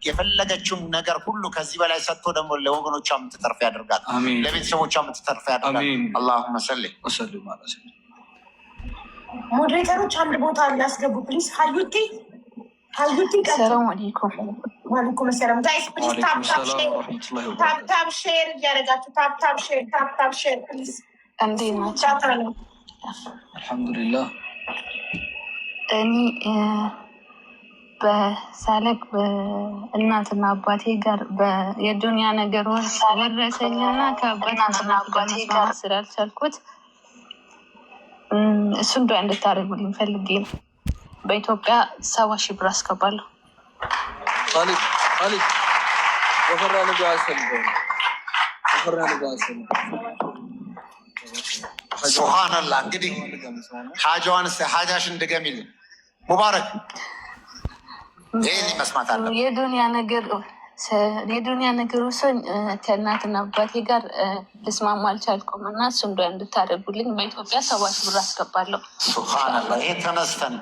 የፈለገችውን ነገር ሁሉ ከዚህ በላይ ሰጥቶ ደግሞ ለወገኖቿ የምትተርፍ ያደርጋት። አሚን። ለቤተሰቦቿ የምትተርፍ ያደርጋት። አሚን። አላሁመ ሰሊ ወሰሊም አላ ሰይድና። Moderator ኦች አንድ ቦታ እናስገቡ please። ሀዩቲ፣ ሀዩቲ። ሰላም አለይኩም። ዋለይኩም ሰላም። Guys, please tap ወአለይኩም tap ሰላም share ወረሕመቱላሂ tap ወበረካቱ። Tap share እያደረጋችሁ፣ tap tap share፣ tap tap share please። እንዴት ናቸው? ቻታ ነው። አልሐምዱሊላህ። እኔ በሳለቅ በእናትና አባቴ ጋር የዱንያ ነገር ወረሰኝና ከአባትና አባቴ ጋር ስላልቻልኩት እሱን ዱዓ እንድታደርጉልኝ ፈልጌ ነው። በኢትዮጵያ 70,000 ብር አስገባለሁ። ካሊድ፣ ካሊድ፣ ወፈራ ዱዓ ያስፈልገዋል። ወፈራ ዱዓ ያስፈልገዋል። ሱብሃነላህ። እንግዲህ ሀጃዋን ሀጃሽን ድገሚልን። ሙባረክ፣ ይህን መስማት አለ። የዱንያ ነገር ወሰኝ ከእናትና አባቴ ጋር ልስማማ አልቻልኩም እና እሱን ዱዓ እንድታደርጉልኝ በኢትዮጵያ 70,000 ብር አስገባለሁ። ሱብሃነላህ። ይሄ ተነስተን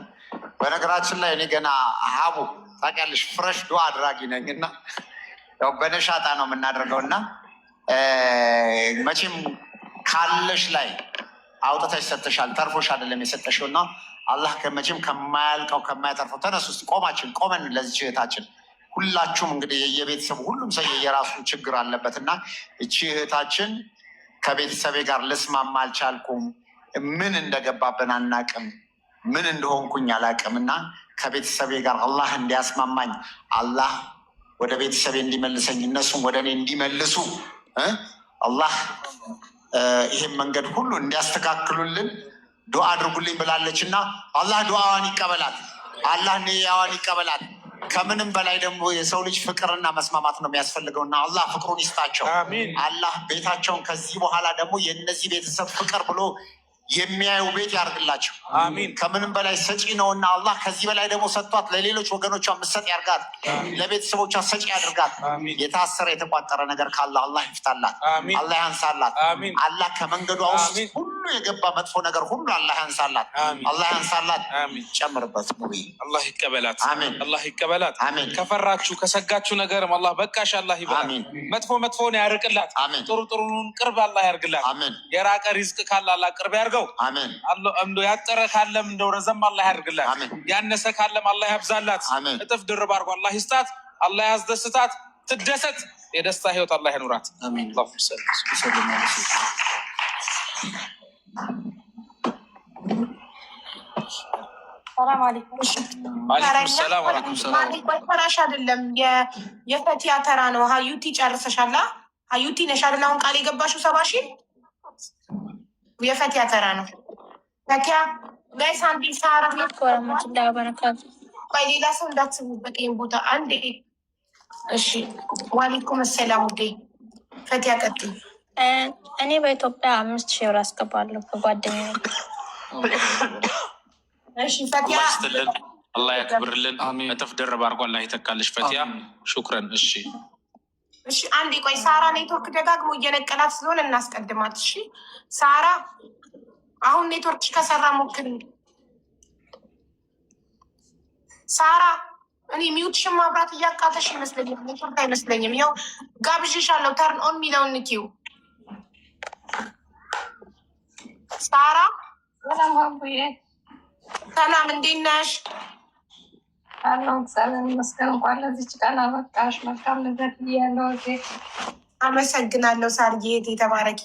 በነገራችን ላይ እኔ ገና ሀቡ ታውቂያለሽ፣ fresh ዱዓ አድራጊ ነኝ እና ያው በነሻጣ ነው የምናደርገው እና መቼም ካለሽ ላይ አውጥተሽ ሰጥተሻል፣ ተርፎሽ አይደለም የሰጠሽው እና አላህ ከመቼም ከማያልቀው ከማያተርፈው፣ ተነሱ እስኪ ቆማችን ቆመን ለዚች እህታችን ሁላችሁም እንግዲህ የየቤተሰቡ ሁሉም ሰው የየራሱ ችግር አለበት እና እቺ እህታችን ከቤተሰቤ ጋር ልስማማ አልቻልኩም፣ ምን እንደገባብን አናቅም፣ ምን እንደሆንኩኝ አላቅም እና ከቤተሰቤ ጋር አላህ እንዲያስማማኝ፣ አላህ ወደ ቤተሰቤ እንዲመልሰኝ፣ እነሱም ወደ እኔ እንዲመልሱ፣ አላህ ይሄን መንገድ ሁሉ እንዲያስተካክሉልን ዱዓ አድርጉልኝ ብላለች እና አላህ ዱዓዋን ይቀበላት። አላህ ንያዋን ይቀበላት። ከምንም በላይ ደግሞ የሰው ልጅ ፍቅርና መስማማት ነው የሚያስፈልገው እና አላህ ፍቅሩን ይስጣቸው። አላህ ቤታቸውን ከዚህ በኋላ ደግሞ የእነዚህ ቤተሰብ ፍቅር ብሎ የሚያዩ ቤት ያርግላቸው። ከምንም በላይ ሰጪ ነውና አላህ ከዚህ በላይ ደግሞ ሰጥቷት ለሌሎች ወገኖቿ ምሰጥ ያርጋት፣ ለቤተሰቦቿ ሰጪ ያድርጋት። የታሰረ የተቋጠረ ነገር ካለ አላህ ይፍታላት፣ አላህ ያንሳላት። አላህ ከመንገዷ ውስጥ ሁሉ የገባ መጥፎ ነገር ሁሉ አላህ ያንሳላት፣ አላህ ያንሳላት። ጨምርበት ሙቢ። አላህ ይቀበላት። አሜን። አላህ ይቀበላት። አሜን። ከፈራችሁ ከሰጋችሁ ነገርም አላህ በቃሽ አላህ ይበላት። መጥፎ መጥፎውን ያርቅላት። ጥሩ ጥሩን ቅርብ አላህ ያርግላት። የራቀ ሪዝቅ ካለ አላህ ቅርብ ያርገው። አሜን። እንደው ያጠረ ካለም እንደው ረዘም አላህ ያርግላት። ያነሰ ካለም አላህ ያብዛላት። እጥፍ ድርብ አድርጎ አላህ ይስጣት። አላህ ያስደስታት። ትደሰት። የደስታ ህይወት አላህ ያኑራት። አላሁመ ሰሊ። ሰላም አለይኩም። አለይኩም ሰላም ወረሕመቱላህ። ተራሽ አይደለም፣ የፈቲያ ተራ ነው። ሀዩቲ ጨርሰሻላ? ሀዩቲ ነሽ አይደል? አሁን ቃል የገባሽው 70,000 የፈቲያ ተራ ነው። ፈቲያ guys አንዴ ሳራ ወረህመቱላሂ ወበረካቱ። ቆይ ሌላ ሰው እንዳትስሙበት ይሄን ቦታ አንዴ። እሺ፣ ዋሌኩም ሰላም ውዴ። ፈቲያ ቀጥይ። እኔ በኢትዮጵያ 5,000 ብር አስገባለሁ ከጓደኛዬ። እሺ ፈቲያ። አላህ ይስጥልን፣ አላህ ያክብርልን፣ እጥፍ ድርብ አድርጎ አላህ ይተካልሽ። ፈቲያ ሹክረን። እሺ። እሺ አንዴ ቆይ፣ ሳራ ኔትወርክ ደጋግሞ እየነቀላት ስለሆነ እናስቀድማት። እሺ ሳራ፣ አሁን ኔትወርክ ከሰራ ሞክሪ። ሳራ፣ እኔ mute ሽን ማብራት እያቃተሽ ይመስለኛል። ኔትወርክ አይመስለኝም። ያው ጋብዤሻለሁ። Turn on የሚለውን ንኪው። ሳራ። ሰላም አቡዬ። ሰላም፣ እንዴት ነሽ? አለሁ፣ እግዚአብሔር ይመስገን። እንኳን ለዚች ቀን አበቃሽ። መልካም ልደት ብያለሁ። እቴ። አመሰግናለሁ ሳርዬ፣ እህቴ ተባረኪ።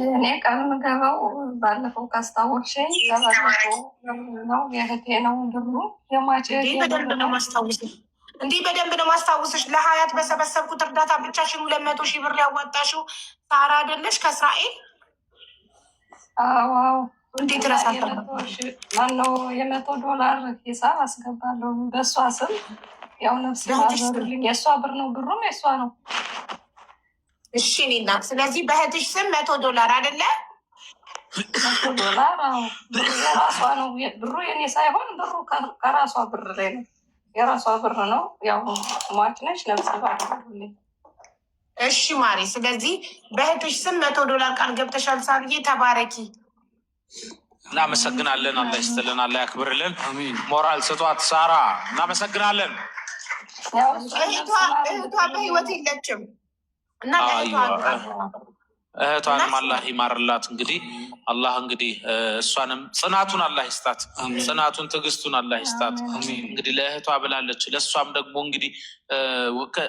እኔ ቃል ምገባው ባለፈው ካስታወቅሽኝ ለባለፈው ነው፣ የእህቴ ነው ብሩ፣ የሟች እህቴ። እንዲህ በደንብ ነው ማስታወስሽ። እንዲህ በደንብ ነው ማስታወስሽ። ለሀያት በሰበሰብኩት እርዳታ ብቻሽን 200,000 ብር ያዋጣሽው ሳራ አይደለሽ ከእስራኤል? አዎ። እንዴት እረሳለሁ? ማነው የ100 ዶላር ሂሳብ አስገባለሁ በእሷ ስም። ያው ነፍስ ማዘሩልኝ፣ የእሷ ብር ነው፣ ብሩም የእሷ ነው። እሺ እኔ እናት፣ ስለዚህ በእህትሽ ስም 100 ዶላር አይደለ? 100 ዶላር፣ አዎ። ብሩ የራሷ ነው። ብሩ የኔ ሳይሆን ብሩ ከራሷ ብር ላይ ነው። የራሷ ብር ነው። ያው ሟች ነች፣ ነፍስ ባሩልኝ። እሺ ማሬ፣ ስለዚህ በእህትሽ ስም 100 ዶላር ቃል ገብተሻል። ሳርዬ ተባረኪ። እናመሰግናለን። አላህ ይስጥልን፣ አላህ ያክብርልን። ሞራል ስጧት ሳራ። እናመሰግናለን። እህቷ በህይወት የለችም እና ለእህቷ እህቷንም አላህ ይማርላት። እንግዲህ አላህ እንግዲህ እሷንም ጽናቱን አላህ ይስጣት፣ ጽናቱን ትዕግስቱን አላህ ይስጣት። እንግዲህ ለእህቷ ብላለች። ለእሷም ደግሞ እንግዲህ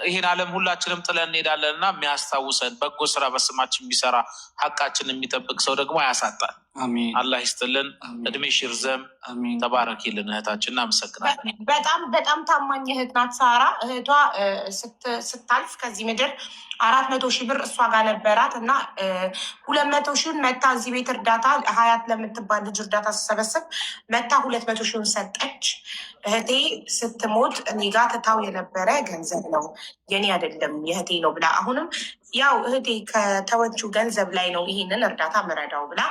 ይሄን ዓለም ሁላችንም ጥለን እንሄዳለን እና የሚያስታውሰን በጎ ስራ በስማችን የሚሰራ፣ ሀቃችን የሚጠብቅ ሰው ደግሞ አያሳጣን። አላህ ይስጥልን፣ እድሜሽ ይርዘም፣ ተባረኪልን እህታችን። እናመሰግናለን። በጣም በጣም ታማኝ እህት ናት ሳራ። እህቷ ስታልፍ ከዚህ ምድር 400,000 ብር እሷ ጋር ነበራት እና 200,000ውን መታ እዚህ ቤት እርዳታ ሀያት ለምትባል ልጅ እርዳታ ስሰበስብ መታ 200,000ውን ሰጠች። እህቴ ስትሞት እኔ ጋ ትታው የነበረ ገንዘብ ነው፣ የኔ አይደለም፣ የእህቴ ነው ብላ፣ አሁንም ያው እህቴ ከተወችው ገንዘብ ላይ ነው ይሄንን እርዳታ መረዳው ብላ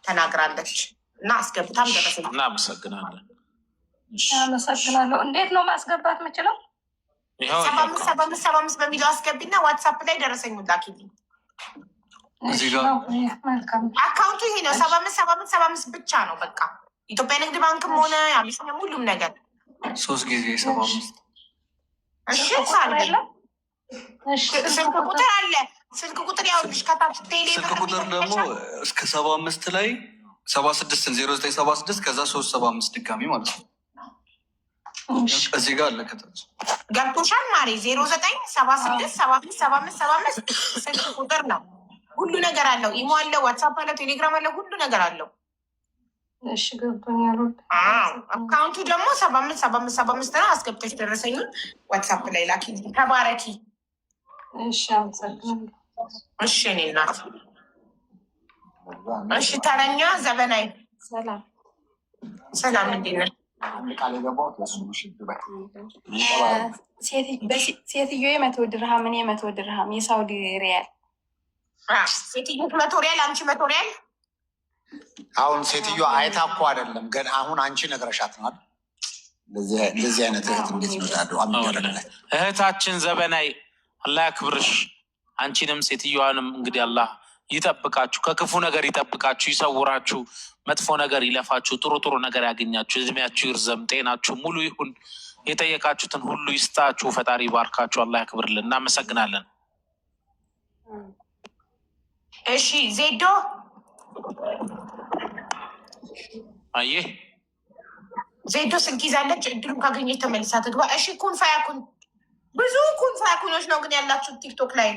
ተናግራለች እና አስገብታም ደረሰ። እናመሰግናለን። አመሰግናለሁ። እንዴት ነው ማስገባት የምችለው? 75 75 75 በሚለው አስገቢና ዋትሳፕ ላይ ደረሰኝ ላኪልኝ። አካውንቱ ይሄ ነው። 75 75 75 ብቻ ነው በቃ። ኢትዮጵያ ንግድ ባንክም ሆነ አቢሲኒያም ሁሉም ነገር። ሶስት ጊዜ 75። እሺ ሳል ስልክ ቁጥር አለ። ስልክ ቁጥር ያውልሽ ከታች ቴሌ ስልክ ቁጥር ደግሞ እስከ 75 ላይ 76ን 0976 ከዛ 375 ድጋሚ ማለት ነው። እዚህ ጋር አለ ከታች። ገብቶሻል ማሬ? 0976757575 ስልክ ቁጥር ነው። ሁሉ ነገር አለው። ኢሞ አለው፣ ዋትሳፕ አለው፣ ቴሌግራም አለው፣ ሁሉ ነገር አለው። እሺ ገብቶኛል። አካውንቱ ደግሞ 75 75 75 ነው። አስገብተሽ ደረሰኙን ዋትሳፕ ላይ ላኪ። ተባረኪ። እሺ አመሰግናለሁ። እሺ እኔ እናት። እሺ ተረኛ ዘበናይ። ሰላም። ሰላም፣ እንዴት ነሽ? ቃል የገባሁት ለእሱ ነው። እሺ፣ ዱባይ። ሴትዮ 100 ድርሃም፣ እኔ 100 ድርሃም የሳውዲ ሪያል። ሴትዮ 100 ሪያል፣ አንቺ 100 ሪያል። አሁን ሴትዮ አይታ እኮ አይደለም ገና፣ አሁን አንቺ ነግረሻት ነው አይደል? እንደዚህ አይነት እህት እንዴት ነው ዳዶ የሚደረግለት? እህታችን ዘበናይ አላህ ያክብርሽ። አንቺንም ሴትዮዋንም እንግዲህ አላህ ይጠብቃችሁ፣ ከክፉ ነገር ይጠብቃችሁ፣ ይሰውራችሁ፣ መጥፎ ነገር ይለፋችሁ፣ ጥሩ ጥሩ ነገር ያገኛችሁ፣ እድሜያችሁ ይርዘም፣ ጤናችሁ ሙሉ ይሁን፣ የጠየቃችሁትን ሁሉ ይስጣችሁ፣ ፈጣሪ ይባርካችሁ፣ አላህ ያክብርልን። እናመሰግናለን። እሺ ዜዶ። አየህ። ዜዶ ስልክ ይዛለች። እድሉን ካገኘች ተመልሳ ትግባ። እሺ ኩን ፋያኩን። ብዙ ኩን ፋያኩኖች ነው ግን ያላችሁ ቲክቶክ ላይ።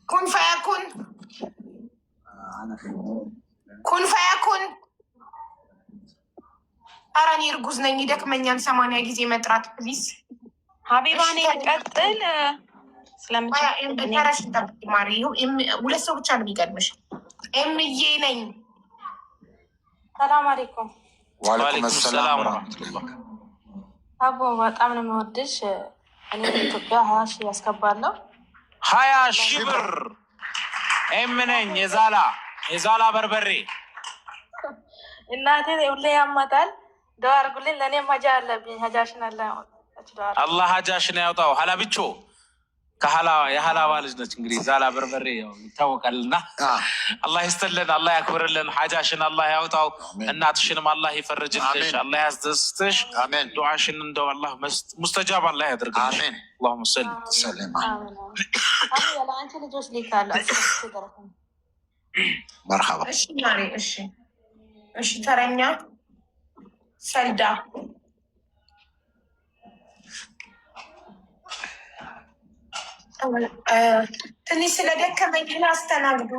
ኩን ፋያኩን፣ ኩን ፋያኩን። ኧረ እኔ እርጉዝ ነኝ፣ ይደክመኛል 80 ጊዜ መጥራት። Please። ሀቢባ እኔ ልቀጥል ስለምችል። ተራሽን ጠብቂ ማሪ። ሁለት ሰው ብቻ ነው የሚቀድምሽ። ኤምዬ ነኝ። ሰላም አለይኩም። وعليكم السلام ورحمة الله። አቦ በጣም ነው የምወድሽ። እኔ በኢትዮጵያ 20,000 ያስገባለሁ። 20,000 ብር ኤም ነኝ የዛላ በርበሬ። እናቴ ሁሌ ያማታል። ዱዓ አድርጉልኝ። ለእኔም ሀጃ አለብኝ። ሀጃሽን አለ። አላህ ሀጃሽን ያውጣው። ሀላብቾ የሀላባ ልጅ ነች። እንግዲህ ዛላ በርበሬ ያው ይታወቃልና አላህ ይስጥልን፣ አላህ ያክብርልን። ሀጃሽን አላህ ያውጣው። እናትሽንም አላህ ይፈርጅልሽ፣ አላህ ያስደስትሽ። ዱዓሽን እንደው አላህ ሙስተጃብ አላህ ያድርግልሽ። اللهم صل ለአንቺ ልጆች ሊካለ። መርሐባ። እሺ ማሬ፣ እሺ፣ እሺ። ተረኛ ሰልዳ። ትንሽ ስለደከመኝ ግን አስተናግዱ።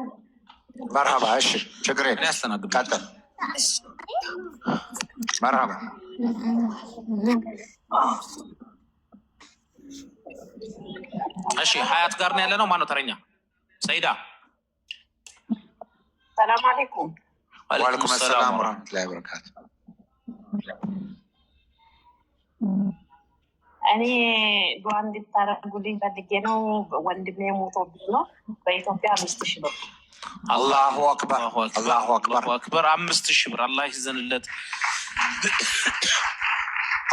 መርሐባ። እሺ፣ ችግር የለም። ቀጥል። መርሐባ። እሺ፣ ሀያት ጋር ነው ያለ ነው። ማነው ተረኛ? ሰይዳ። ሰላም አለይኩም። وعليكم السلام ورحمة الله وبركاته። እኔ ዱዓ እንድታደርጉልኝ ፈልጌ ነው። ወንድሜ ሞቶብኝ ነው። በኢትዮጵያ 5,000 ብር። الله أكبر፣ الله أكبر። أكبر። 5,000 ብር አላህ ይዘንለት።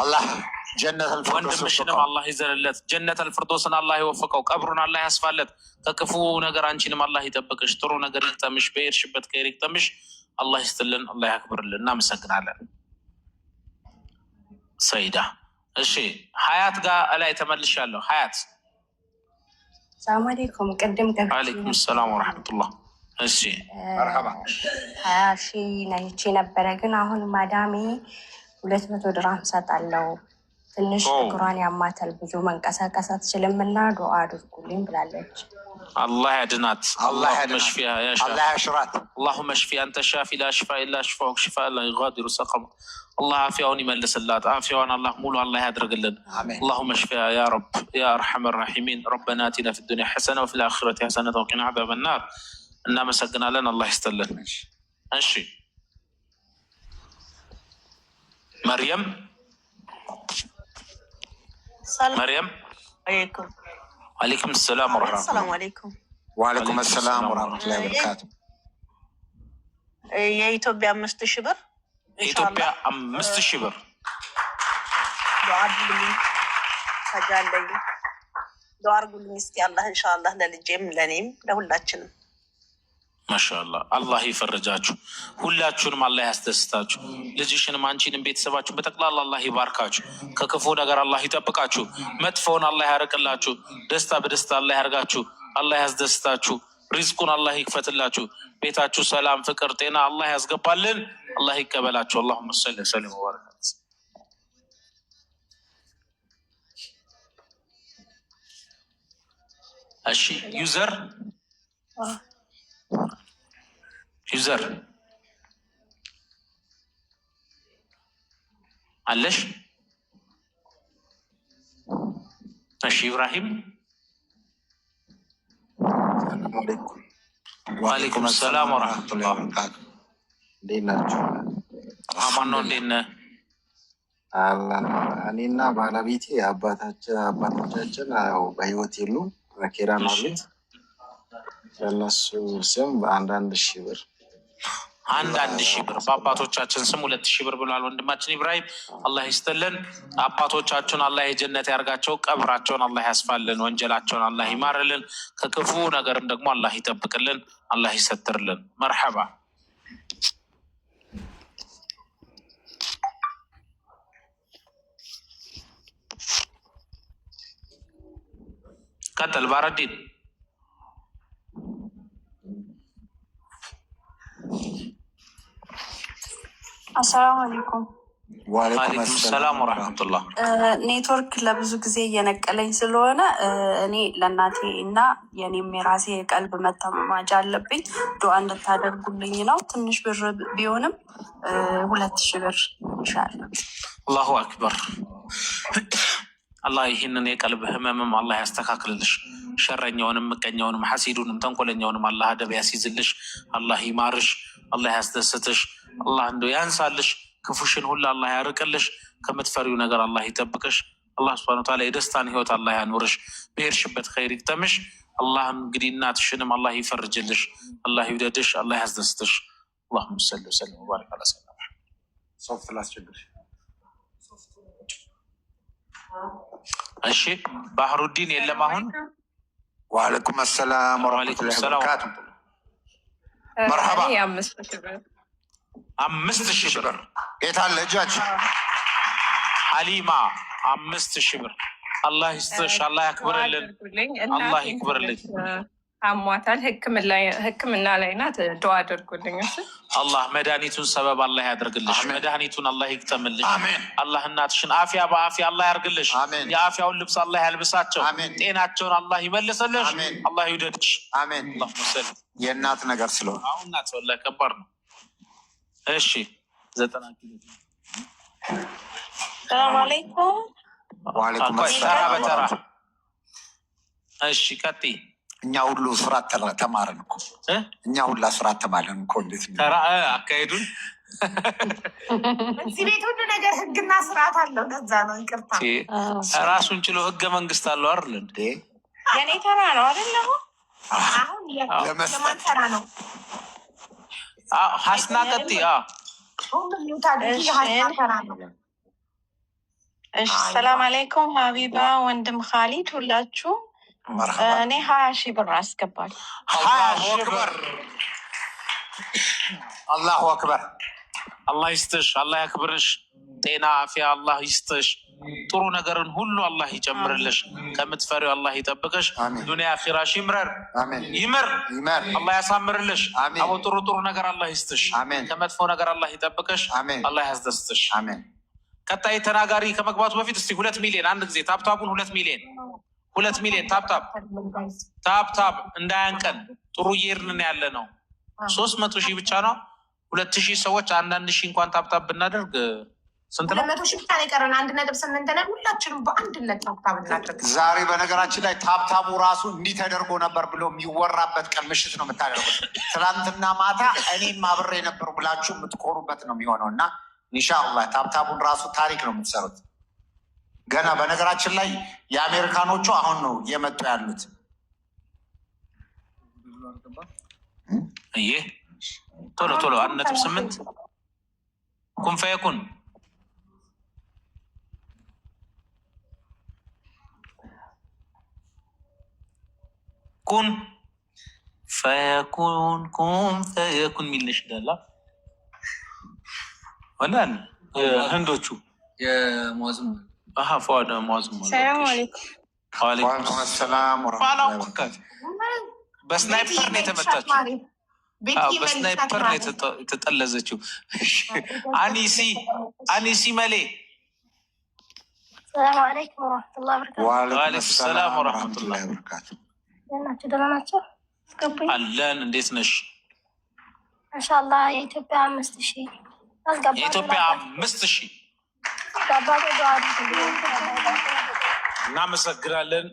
አላህ ጀነት አልፊርዶስ። ወንድምሽንም አላህ ይዘንለት፣ ጀነት አልፍርዶስን አላህ ይወፍቀው፣ ቀብሩን አላህ ያስፋለት፣ ከክፉ ነገር አንቺንም አላህ ይጠብቅሽ፣ ጥሩ ነገር ይግጠምሽ፣ በሄድሽበት ከሄድ ይግጠምሽ። አላህ ይስጥልን፣ አላህ ያክብርልን። እናመሰግናለን ሰይዳ። እሺ፣ ሀያት ጋር እላይ ተመልሻለሁ። ሀያት። ሰላም አለይኩም። ቅድም ገብቼ عليكم السلام ورحمة الله። እሺ። 20,000 ነይቼ ነበረ፣ ግን አሁን ማዳሜ 200 ድራም ሰጣለው። ትንሽ እግሯን ያማታል፣ ብዙ መንቀሳቀስ አትችልም እና ዱዓ አድርጉልኝ ብላለች። አላህ ያድናት። አላህ اللهم اشفها يا شافي። አላህ ያሽራት። اللهم اشفها انت الشافي لا شفاء الا شفاؤك شفاء لا يغادر سقما። አላህ አፊያውን ይመልስላት። አፊያዋን አላህ ሙሉ አላህ ያድርግልን። اللهم اشفها يا رب يا ارحم الراحمين። ربنا اتنا في الدنيا حسنه وفي الاخره حسنه وقنا عذاب النار። እናመሰግናለን። አላህ ይስጥልን። እሺ መርየም፣ መርየም። አለይኩም። عليكم السلام ورحمة الله። ሰላም አለይኩም። وعليكم السلام ورحمة الله وبركاته። የኢትዮጵያ 5,000 ብር። የኢትዮጵያ 5,000 ብር። ዱዓ አድርጉልኝ። ተጃለኝ ዱዓ አድርጉልኝ እስኪ አላህ ኢንሻአላህ ለልጄም ለእኔም ለሁላችንም። ማሻአላህ፣ አላህ ይፈርጃችሁ፣ ሁላችሁንም አላህ ያስደስታችሁ። ልጅሽንም አንቺንም ቤተሰባችሁን በጠቅላላ አላህ ይባርካችሁ። ከክፉ ነገር አላህ ይጠብቃችሁ። መጥፎውን አላህ ያርቅላችሁ። ደስታ በደስታ አላህ ያርጋችሁ። አላህ ያስደስታችሁ። ሪዝቁን አላህ ይክፈትላችሁ። ቤታችሁ ሰላም፣ ፍቅር፣ ጤና አላህ ያስገባልን። አላህ ይቀበላችሁ። اللهم صل وسلم وبارك። እሺ user፣ user አለሽ? እሺ ኢብራሂም። وعليكم السلام ورحمة الله። እንዴት ናችሁ? አማን ነው። እንዴት ነህ? አለን። እኔና ባለቤቴ አባቶቻችን ያው በህይወት የሉም፣ አኬራ ነው ያሉት። በእነሱ ስም በአንዳንድ ሺህ ብር። አንዳንድ ሺህ ብር፣ በአባቶቻችን ስም 2,000 ብር ብሏል ወንድማችን ኢብራሂም። አላህ ይስጥልን። አባቶቻችሁን አላህ የጀነት ያርጋቸው፣ ቀብራቸውን አላህ ያስፋልን፣ ወንጀላቸውን አላህ ይማርልን፣ ከክፉ ነገርም ደግሞ አላህ ይጠብቅልን፣ አላህ ይሰትርልን። መርሐባ። ቀጥል ባረዲን። አሰላሙ አለይኩም። وعليكم السلام ورحمة الله። ኔትወርክ ለብዙ ጊዜ እየነቀለኝ ስለሆነ እኔ ለእናቴ እና የኔም የራሴ የቀልብ መታመማጃ አለብኝ። ዱዓ እንድታደርጉልኝ ነው። ትንሽ ብር ቢሆንም 2,000 ብር ይሻላል። الله أكبر። አላህ ይህንን የቀልብ ህመምም አላህ ያስተካክልልሽ። ሸረኛውንም፣ ምቀኛውንም፣ ሐሲዱንም፣ ተንኮለኛውንም አላህ አደብ ያስይዝልሽ። አላህ ይማርሽ። አላህ ያስደስትሽ። አላህ እንደው ያንሳልሽ። ክፉሽን ሁሉ አላህ ያርቅልሽ። ከምትፈሪው ነገር አላህ ይጠብቅሽ። አላህ سبحانه وتعالى የደስታን ህይወት አላህ ያኑርሽ። በሄድሽበት ኸይር ይግጠምሽ። አላህ እንግዲህ እናትሽንም አላህ ይፈርጅልሽ፣ አላህ ይውደድሽ፣ አላህ ያስደስትሽ። اللهم صل وسلم وبارك على سيدنا محمد። ሶፍት ላስቸግርሽ። እሺ፣ ባህሩዲን የለም አሁን። وعليكم السلام ورحمة الله وبركاته። መርሐባ። 5,000 ብር። የት አለ እጃችን? ሀሊማ 5,000 ብር። አላህ ይስጥሽ፣ አላህ ያክብርልን፣ አላህ ይክብርልኝ። አሟታል፣ ሕክምና ላይ ናት። ዱዓ አድርጉልኝ። እሺ። አላህ መድኃኒቱን ሰበብ አላህ ያደርግልሽ። መድኃኒቱን አላህ ይግጠምልሽ። አላህ እናትሽን አፊያ በአፊያ አላህ ያርግልሽ። የአፊያውን ልብስ አላህ ያልብሳቸው። ጤናቸውን አላህ ይመልስልሽ። አላህ ይውደድሽ። አሜን። የእናት ነገር ስለሆነ አሁን እናት ወላሂ ከባድ ነው። እሺ፣ 90 ሰላም አለይኩም። وعليكم ተራ በተራ። እሺ፣ ቀጥይ። እኛ ሁሉ ስርዓት ተማርን እኮ፣ እኛ ሁላ ስርዓት ተማርን እኮ። እንዴት ተራ አካሄዱን እዚህ ቤት ሁሉ ነገር ህግና ስርዓት አለው። ለዛ ነው፣ ይቅርታ። ራሱን ችሎ ህገ መንግስት አለው አይደል እንዴ? የኔ ተራ ነው አይደል? አሁን የማን ተራ ነው? ሀስና ቀጥይ። ሁሉም mute አድርጊ። የሀስና ተራ ነው። እሺ፣ ሰላም አለይኩም ሀቢባ፣ ወንድም ካሊድ፣ ሁላችሁ። እኔ 20,000 ብር አስገባል። 20,000 ብር። الله أكبر። አላህ ይስጥሽ፣ አላህ ያክብርሽ። ጤና አፊያ አላህ ይስጥሽ። ጥሩ ነገርን ሁሉ አላህ ይጨምርልሽ። ከምትፈሪው አላህ ይጠብቅሽ። ዱንያ አኺራሽ ይምረር ይምር፣ አላህ ያሳምርልሽ። አቦ ጥሩ ጥሩ ነገር አላህ ይስጥሽ። ከመጥፎ ነገር አላህ ይጠብቅሽ። አላህ ያስደስትሽ። ቀጣይ ተናጋሪ ከመግባቱ በፊት እስቲ 2 ሚሊዮን አንድ ጊዜ tap tap ኡን፣ 2 ሚሊዮን፣ 2 ሚሊዮን tap tap tap tap እንዳያንቀን። ጥሩ እየሄድን ያለ ነው። 300,000 ብቻ ነው። 2,000 ሰዎች አንዳንድ ሺህ እንኳን tap tap ብናደርግ ስንት ነው? 200,000 ብቻ ነው የቀረን። 1.8 ነን። ሁላችንም በአንድነት tap tap እናድርግ። ዛሬ በነገራችን ላይ tap tap ኡ ራሱ እንዲህ ተደርጎ ነበር ብሎ የሚወራበት ቀን ምሽት ነው የምታደርጉት። ትናንትና ማታ እኔም አብሬ ነበር ብላችሁ የምትኮሩበት ነው የሚሆነው እና ኢንሻአላህ tap tap ኡን ራሱ ታሪክ ነው የምትሰሩት። ገና በነገራችን ላይ የአሜሪካኖቹ አሁን ነው እየመጡ ያሉት። ይህ ቶሎ ቶሎ 1.8 كن فيكون። كن فيكون كن فيكون የሚል ነሽዳ አለ ወላ ህንዶቹ የሙአዝም ፉአድ ሙአዝም። ሰላም አለይኩም። وعليكم السلام በ sniper ነው የተመታችው። በ sniper ነው የተጠለዘችው። አኒሲ አኒሲ መሌ። ሰላም አለይኩም ወረሕመቱላሂ ወበረካቱ። وعليكم السلام ورحمة الله። وبركاته። ደህና ናቸው? ደህና ናቸው? አስገቡኝ። አለን። እንዴት ነሽ? ኢንሻአላህ የኢትዮጵያ 5,000 አስገባለሁ። የኢትዮጵያ 5,000። ለአባቴ ዱዓ አድርጉልኝ። እናመሰግናለን።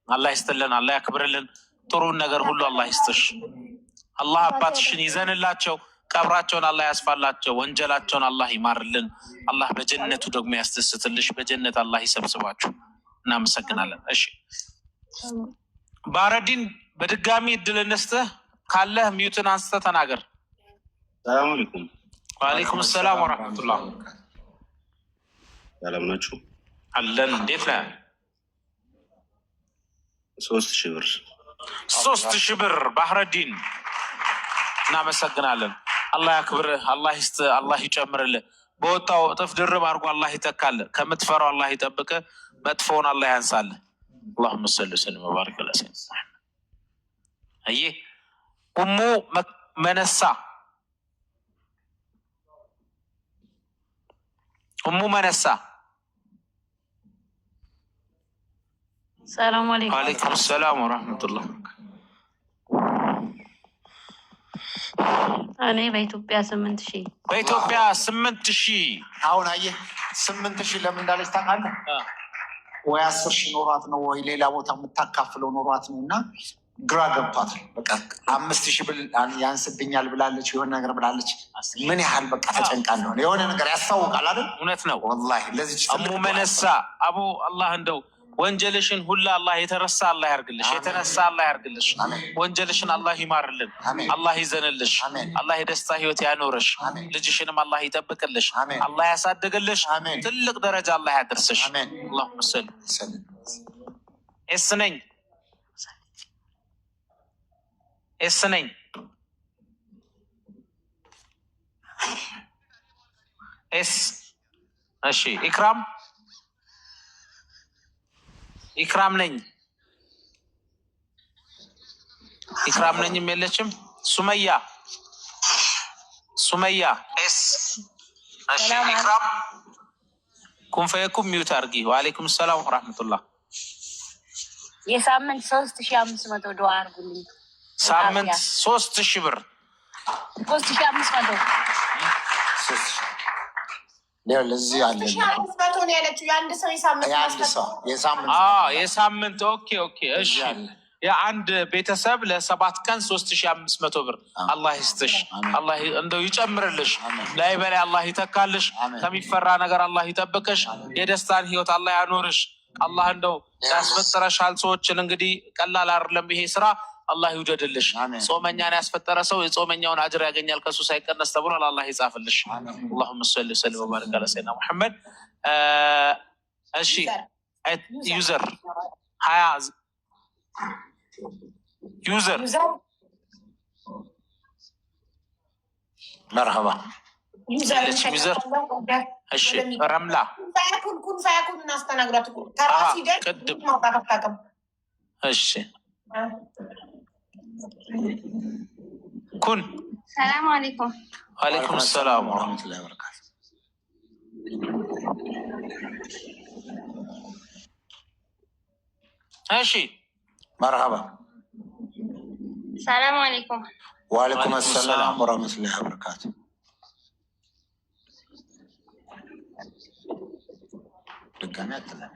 አላህ ይስጥልን፣ አላህ ያክብርልን። ጥሩን ነገር ሁሉ አላህ ይስጥሽ። አላህ አባትሽን ይዘንላቸው፣ ቀብራቸውን አላህ ያስፋላቸው፣ ወንጀላቸውን አላህ ይማርልን። አላህ በጀነቱ ደግሞ ያስደስትልሽ፣ በጀነት አላህ ይሰብስባችሁ። እናመሰግናለን። እሺ ባረዲን፣ በድጋሚ እድል እንስጥህ፣ ካለህ mute ን አንስተህ ተናገር። ሰላም አለይኩም። وعليكم السلام ورحمة الله። ሰላም ናችሁ? አለን። እንዴት ነህ? 3,000 ብር። 3,000 ብር ባህረዲን፣ እናመሰግናለን። አላህ ያክብርህ፣ አላህ ይስጥህ፣ አላህ ይጨምርልህ። በወጣው እጥፍ ድርብ አድርጎ አላህ ይተካልህ። ከምትፈራው አላህ ይጠብቅህ፣ መጥፎውን አላህ ያንሳልህ። اللهم صل وسلم وبارك على سيدنا محمد። አየህ ኡሙ መነሳ፣ ኡሙ መነሳ። ሰላም አለይኩም። وعليكم السلام ورحمة الله። እኔ በኢትዮጵያ 8,000። በኢትዮጵያ 8,000። አሁን አየህ፣ 8,000 ለምን እንዳለች ታውቃለህ? ወይ 10,000 ኖሯት ነው ወይ ሌላ ቦታ የምታካፍለው ኖሯት ነው እና ግራ ገብቷታል። በቃ 5,000 ብል ያንስብኛል ብላለች፣ የሆነ ነገር ብላለች። ምን ያህል በቃ ተጨንቃ እንደሆነ የሆነ ነገር ያስታውቃል አይደል? እውነት ነው። ወላሂ ለዚች አሙ መነሳ አቡ አላህ እንደው ወንጀልሽን ሁላ አላህ የተረሳ አላህ ያርግልሽ፣ የተነሳ አላህ ያርግልሽ። ወንጀልሽን አላህ ይማርልን፣ አላህ ይዘንልሽ፣ አላህ የደስታ ህይወት ያኖርሽ፣ ልጅሽንም አላህ ይጠብቅልሽ፣ አላህ ያሳድግልሽ፣ ትልቅ ደረጃ አላህ ያደርስሽ። اللهم صل። S ነኝ፣ S ነኝ፣ S። እሺ ኢክራም፣ ኢክራም ነኝ፣ ኢክራም ነኝም የለችም። ሱመያ፣ ሱመያ S። እሺ ኢክራም ኩንፈየኩም mute አርጊ። وعليكم السلام ورحمة الله። የሳምንት 3,500 ዱዓ አድርጉልኝ። ሳምንት 3,000 ብር። 3,500። ለዚህ አለ 500 ነው ያለችው። የአንድ ሰው የሳምንት የአንድ ሰው የሳምንት። የሳምንት፣ okay። እሺ የአንድ ቤተሰብ ለ7 ቀን 3,500 ብር። አላህ ይስጥሽ፣ አላህ እንደው ይጨምርልሽ፣ ላይ በላይ አላህ ይተካልሽ፣ ከሚፈራ ነገር አላህ ይጠብቅሽ፣ የደስታን ህይወት አላህ ያኖርሽ። አላህ እንደው ያስፈጠረሻል ሰዎችን እንግዲህ ቀላል አይደለም ይሄ ስራ። አላህ ይውደድልሽ። ጾመኛን ያስፈጠረ ሰው የጾመኛውን አጅር ያገኛል ከሱ ሳይቀነስ ተብሏል። አላህ ይጻፍልሽ። اللهم صل وسلم وبارك على سيدنا محمد። እሺ user 20 user። መርሀባ። User። እሺ ረምላ። ኩን ፈያኩን እናስተናግዳት። ተራ ሲደርስ ማውጣት አታውቅም። እሺ ኩን። ሰላም አለይኩም። وعليكم السلام ورحمة الله وبركاته። እሺ። መርሀባ። ሰላም አለይኩም። وعليكم السلام ورحمة الله وبركاته። ድጋሚ አትለም።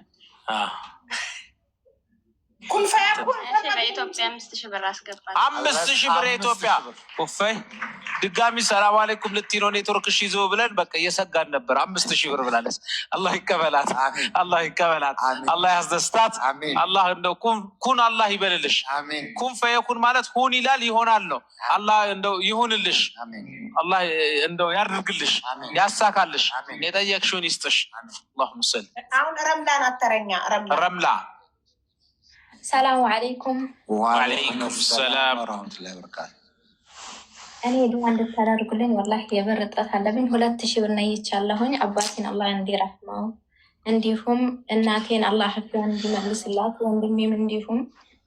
በኢትዮጵያ 5,000 ብር አስገባል። 5,000 ብር የኢትዮጵያ። እፎይ ድጋሚ ሰላም አለይኩም ልትይ ነው ኔትወርክ እሺ ይዞ ብለን በቃ እየሰጋን ነበር። 5,000 ብር ብላለች። አላህ ይቀበላት፣ አላህ ይቀበላት፣ አላህ ያስደስታት። አላህ እንደው ኩን አላህ ይበልልሽ። كن فيكون ማለት ሁን ይላል ይሆናል ነው። አላህ እንደው ይሁንልሽ፣ አላህ እንደው ያድርግልሽ፣ ያሳካልሽ፣ የጠየቅሽውን ይስጥሽ። اللهم صل። አሁን ረምላን አተረኛ ረምላ። ሰላሙ አለይኩም። وعليكم السلام ورحمة الله وبركاته። እኔ ዱዓ እንድታደርጉልኝ ወላሂ የብር እጥረት አለብኝ። 2,000 ብር ነይቻለሁኝ። አባቴን አላህ እንዲረሕመው እንዲሁም እናቴን አላህ አፊያን እንዲመልስላት፣ ወንድሜም እንዲሁም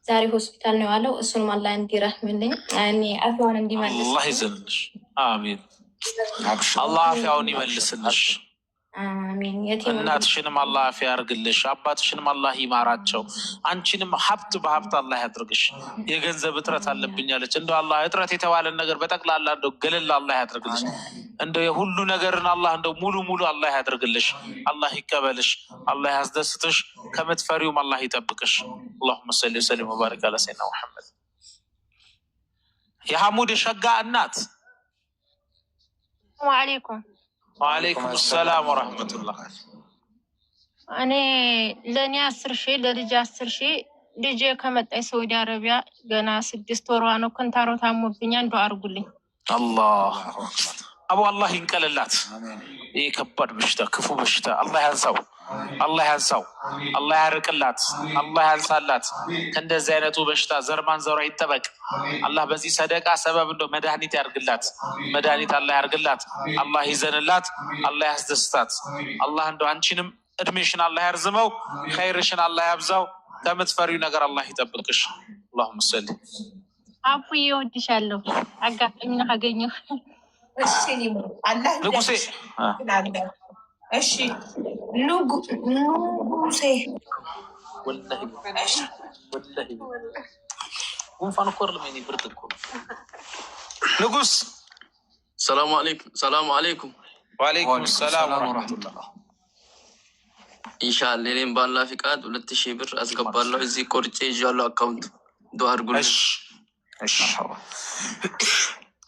ዛሬ ሆስፒታል ነው ያለው። እሱንም አላህ እንዲረሕምልኝ እኔ አፊዋን እንዲመልስ። አላህ ይዘንልሽ። አሚን። አላህ አፊያውን ይመልስልሽ። አሚን። እናትሽንም አላህ አፊያ ያርግልሽ። አባትሽንም አላህ ይማራቸው። አንቺንም ሀብት በሀብት አላህ ያድርግሽ። የገንዘብ እጥረት አለብኝ አለች። እንደው አላህ እጥረት የተባለን ነገር በጠቅላላ እንደው ገለል አላህ ያድርግልሽ። እንደው የሁሉ ነገርን አላህ እንደው ሙሉ ሙሉ አላህ ያድርግልሽ። አላህ ይቀበልሽ። አላህ ያስደስትሽ። ከምትፈሪውም አላህ ይጠብቅሽ። اللهم صل وسلم وبارك على سيدنا محمد። የሐሙድ የሸጋ እናት። ወአለይኩም። وعليكم السلام ورحمة الله። እኔ ለእኔ 10,000፣ ለልጅ 10,000። ልጄ ከመጣች ሳዑዲ አረቢያ ገና 6 ወሯ ነው። ክንታሮት አሞብኛል፣ ዱዓ አድርጉልኝ። አላህ አቡ አላህ ይንቀልላት። ይህ ከባድ በሽታ፣ ክፉ በሽታ አላህ ያንሳው፣ አላህ ያንሳው፣ አላህ ያርቅላት፣ አላህ ያንሳላት። ከእንደዚህ አይነቱ በሽታ ዘር ማንዘሯ ይጠበቅ። አላህ በዚህ ሰደቃ ሰበብ እንደው መድኃኒት ያርግላት፣ መድኃኒት አላህ ያርግላት፣ አላህ ይዘንላት፣ አላህ ያስደስታት። አላህ እንደው አንቺንም እድሜሽን አላህ ያርዝመው፣ ኸይርሽን አላህ ያብዛው፣ ከምትፈሪው ነገር አላህ ይጠብቅሽ። اللهم صل። አቡዬ እወድሻለሁ። አጋጣሚ ነው ካገኘሁ። እሺ አላህ ንጉሴ። እሺ ንጉሴ። ወላሂ ወላሂ ጉንፋን እኮ አይደለም የእኔ ብርድ እኮ ነው። ንጉስ። ሰላሙ አለይኩም፣ ሰላሙ አለይኩም። وعليكم السلام ورحمة الله። ኢንሻአላህ እኔም በአላህ ፍቃድ 2,000 ብር አስገባለሁ። እዚህ ቆርጬ ይዣለሁ account። ዱዓ አድርጉልኝ።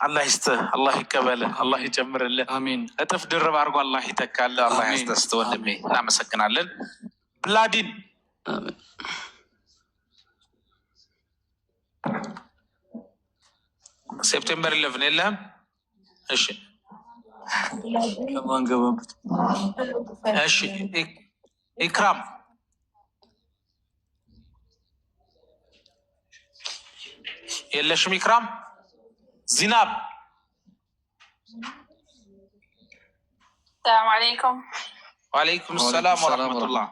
አላህ ይስጥህ፣ አላህ ይቀበልህ፣ አላህ ይጨምርልህ። አሜን። እጥፍ ድርብ አድርጎ አላህ ይተካልህ። አላህ ያስደስት ወንድሜ። እናመሰግናለን። ብላዲን September 11 የለህም? እሺ ከማንገባበት እሺ። ኢክራም የለሽም? ኢክራም ዚናብ። ሰላም አለይኩም። ወአለይኩም ሰላም ወረሕመቱላህ።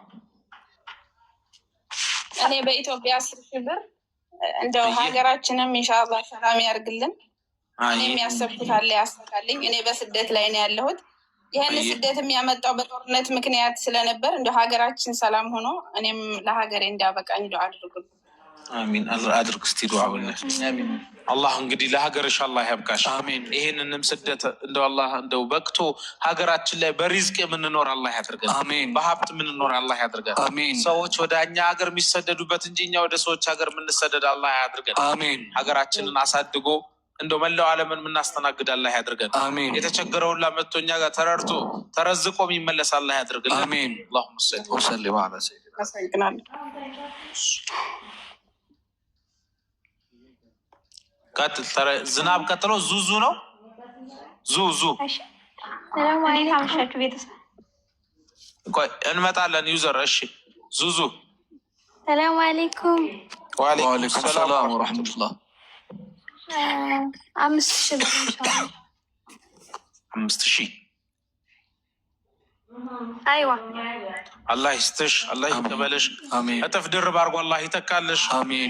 እኔ በኢትዮጵያ 10,000 ብር እንደው ሀገራችንም ኢንሻአላህ ሰላም ያርግልን። እኔም ያሰብኩት አለ ያሳካልኝ። እኔ በስደት ላይ ነው ያለሁት። ይህን ስደት የሚያመጣው በጦርነት ምክንያት ስለነበር እንደ ሀገራችን ሰላም ሆኖ እኔም ለሀገሬ እንዲያበቃኝ ዱዓ አድርጉልኝ። አሚን። አድርግ እስቲ ዱዓ ብለህ አላህ እንግዲህ ለሀገርሽ አላህ ያብቃሽ። ይሄንንም ስደት እንደው አላህ እንደው በቅቶ ሀገራችን ላይ በሪዝቅ የምንኖር አላህ ያድርገን። በሀብት የምንኖር አላህ ያድርገን። ሰዎች ወደ እኛ ሀገር የሚሰደዱበት እንጂ እኛ ወደ ሰዎች ሀገር የምንሰደድ አላህ ያድርገን። ሀገራችንን አሳድጎ እንደው መላው ዓለምን የምናስተናግድ አላህ ያድርገን። የተቸገረውን መጥቶ እኛ ጋር ተረድቶ ተረዝቆ የሚመለስ አላህ ያድርግልን። اللهم صل على سيدنا። አመሰግናለሁ። ቀጥል። ዝናብ ቀጥሎ ዙዙ ነው። ዙዙ እንዴት አመሻችሁ ቤተሰብ? ቆይ እንመጣለን። user እሺ። ዙዙ። ሰላም አለይኩም። ወአለይኩም ሰላም ወረሕመቱላህ። 5,000 ብር ኢንሻአላህ። 5,000። አይዋ። አላህ ይስጥሽ፣ አላህ ይቀበልሽ፣ እጥፍ ድርብ አድርጎ አላህ ይተካልሽ።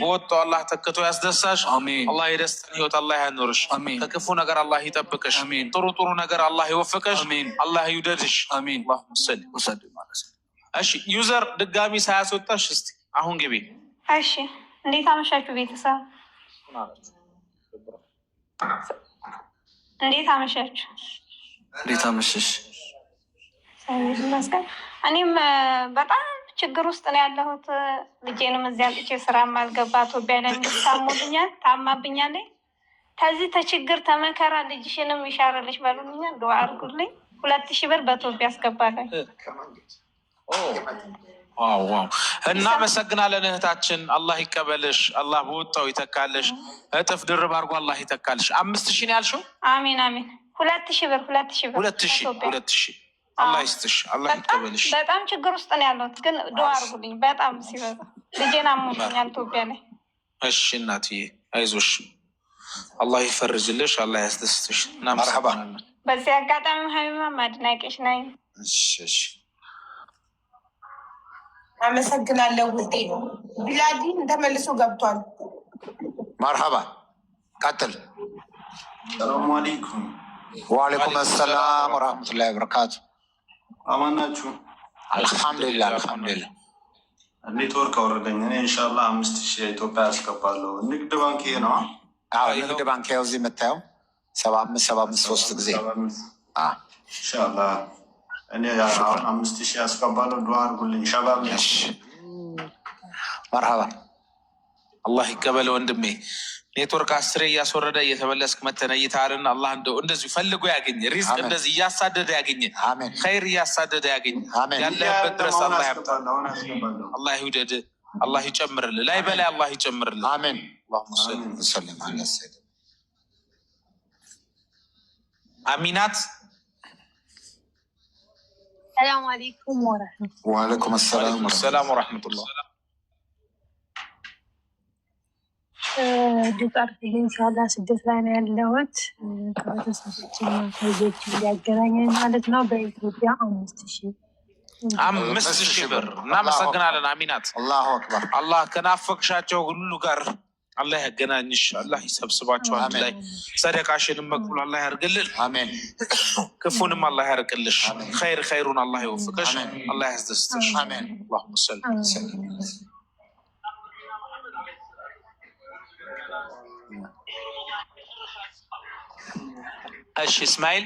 በወጣው አላህ ተክቶ ያስደሳሽ። አላህ የደስታን ህይወት አላህ ያኖርሽ። ከክፉ ነገር አላህ ይጠብቅሽ። ጥሩ ጥሩ ነገር አላህ ይወፍቅሽ። አላህ ይውደድሽ። እሺ user ድጋሚ ሳያስወጣሽ እስቲ አሁን ግቢ። እሺ፣ እንዴት አመሻችሁ ቤተሰብ? እንዴት አመሻችሁ? እንዴት አመሸሽ? እግዚአብሔር ይመስገን። እኔም በጣም ችግር ውስጥ ነው ያለሁት። ልጄንም እዚያ አምጥቼ ስራም አልገባ ኢትዮጵያ ላይ ታሞብኛል፣ ታማብኛለች። ከዚህ ተችግር ተመከራ ልጅሽንም ይሻረልሽ በሉልኛል፣ ዱዓ አድርጉልኝ። 2,000 ብር በኢትዮጵያ አስገባለሁ። Wow፣ እናመሰግናለን እህታችን። አላህ ይቀበልሽ። አላህ በወጣው ይተካልሽ። እጥፍ ድርብ አድርጎ አላህ ይተካልሽ። 5,000 ነው ያልሽው? አሚን አሚን። 2,000 ብር፣ 2,000 ብር። 2,000፣ 2,000። አላህ ይስጥሽ። አላህ ይቀበልሽ። በጣም ችግር ውስጥ ነው ያለሁት፣ ግን ዱዓ አድርጉልኝ። በጣም ሲበዛ ልጄን አሞብኛል ኢትዮጵያ ላይ። እሺ እናትዬ አይዞሽ፣ አላህ ይፈርጅልሽ፣ አላህ ያስደስትሽ። እናመሰግናለን። በዚህ አጋጣሚ ሀቢባ አድናቂሽ ነኝ። አመሰግናለሁ ውዴ። ቢላዲን ተመልሶ ገብቷል። መርሐባ ቀጥል። ሰላሙ አለይኩም። ወአለይኩም ሰላም ወረሕመቱላሂ ወበረካቱ። አማን ናችሁ? አልሐምዱሊላህ አልሐምዱሊላህ። ኔትወርክ አወረደኝ። እኔ ኢንሻላህ 5,000 የኢትዮጵያ ያስገባለሁ። ንግድ ባንክ ይሄ ነው። አዎ ንግድ ባንክ ያው እዚህ የምታየው 75 75 ሶስት ጊዜ። ኢንሻላህ እኔ አሁን 5,000 ያስገባለሁ። ዱዓ አድርጉልኝ ሸባብ። መርሐባ። አላህ ይቀበል ወንድሜ። ኔትወርክ አስሬ እያስወረደ እየተመለስክ መተነይታልን። አላህ እንደው እንደዚሁ ፈልጎ ያገኝ፣ ሪዝቅ እንደዚህ እያሳደደ ያገኝ፣ ኸይር እያሳደደ ያገኝ። ያለህበት ድረስ አላህ ያምጣ። አላህ ይውደድ፣ አላህ ይጨምርልህ፣ ላይ በላይ አላህ ይጨምርልህ። አሜን። አሚናት። ሰላም አለይኩም ወረሕመቱላህ። ወአለይኩም ሰላም ወረሕመቱላህ። ዱዓ አድርጉልኝ። ኢንሻላህ ስደት ላይ ነው ያለሁት። ከቤተሰቦችና ከልጆች ሊያገናኘኝ ማለት ነው። በኢትዮጵያ 5,000። 5,000 ብር። እናመሰግናለን አሚናት። አላሁ አክበር። አላህ ከናፈቅሻቸው ሁሉ ጋር አላህ ያገናኝሽ፣ አላህ ይሰብስባቸው አንድ ላይ። ሰደቃሽንም መቅቡል አላህ ያርግልን፣ ክፉንም አላህ ያርቅልሽ፣ ኸይር ኸይሩን አላህ ይወፍቅሽ፣ አላህ ያስደስትሽ። اللهم صل። እሺ እስማኤል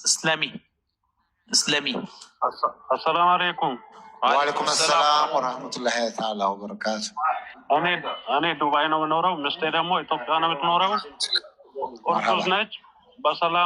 እስለሚ እስለሚ። አሰላሙ አለይኩም። ወአለይኩም ሰላም ወረሕመቱላሂ ተዓላ ወበረካቱ። እኔ ዱባይ ነው የምኖረው። ሚስቴ ደግሞ ኢትዮጵያ ነው የምትኖረው። እርጉዝ ነች። በሰላም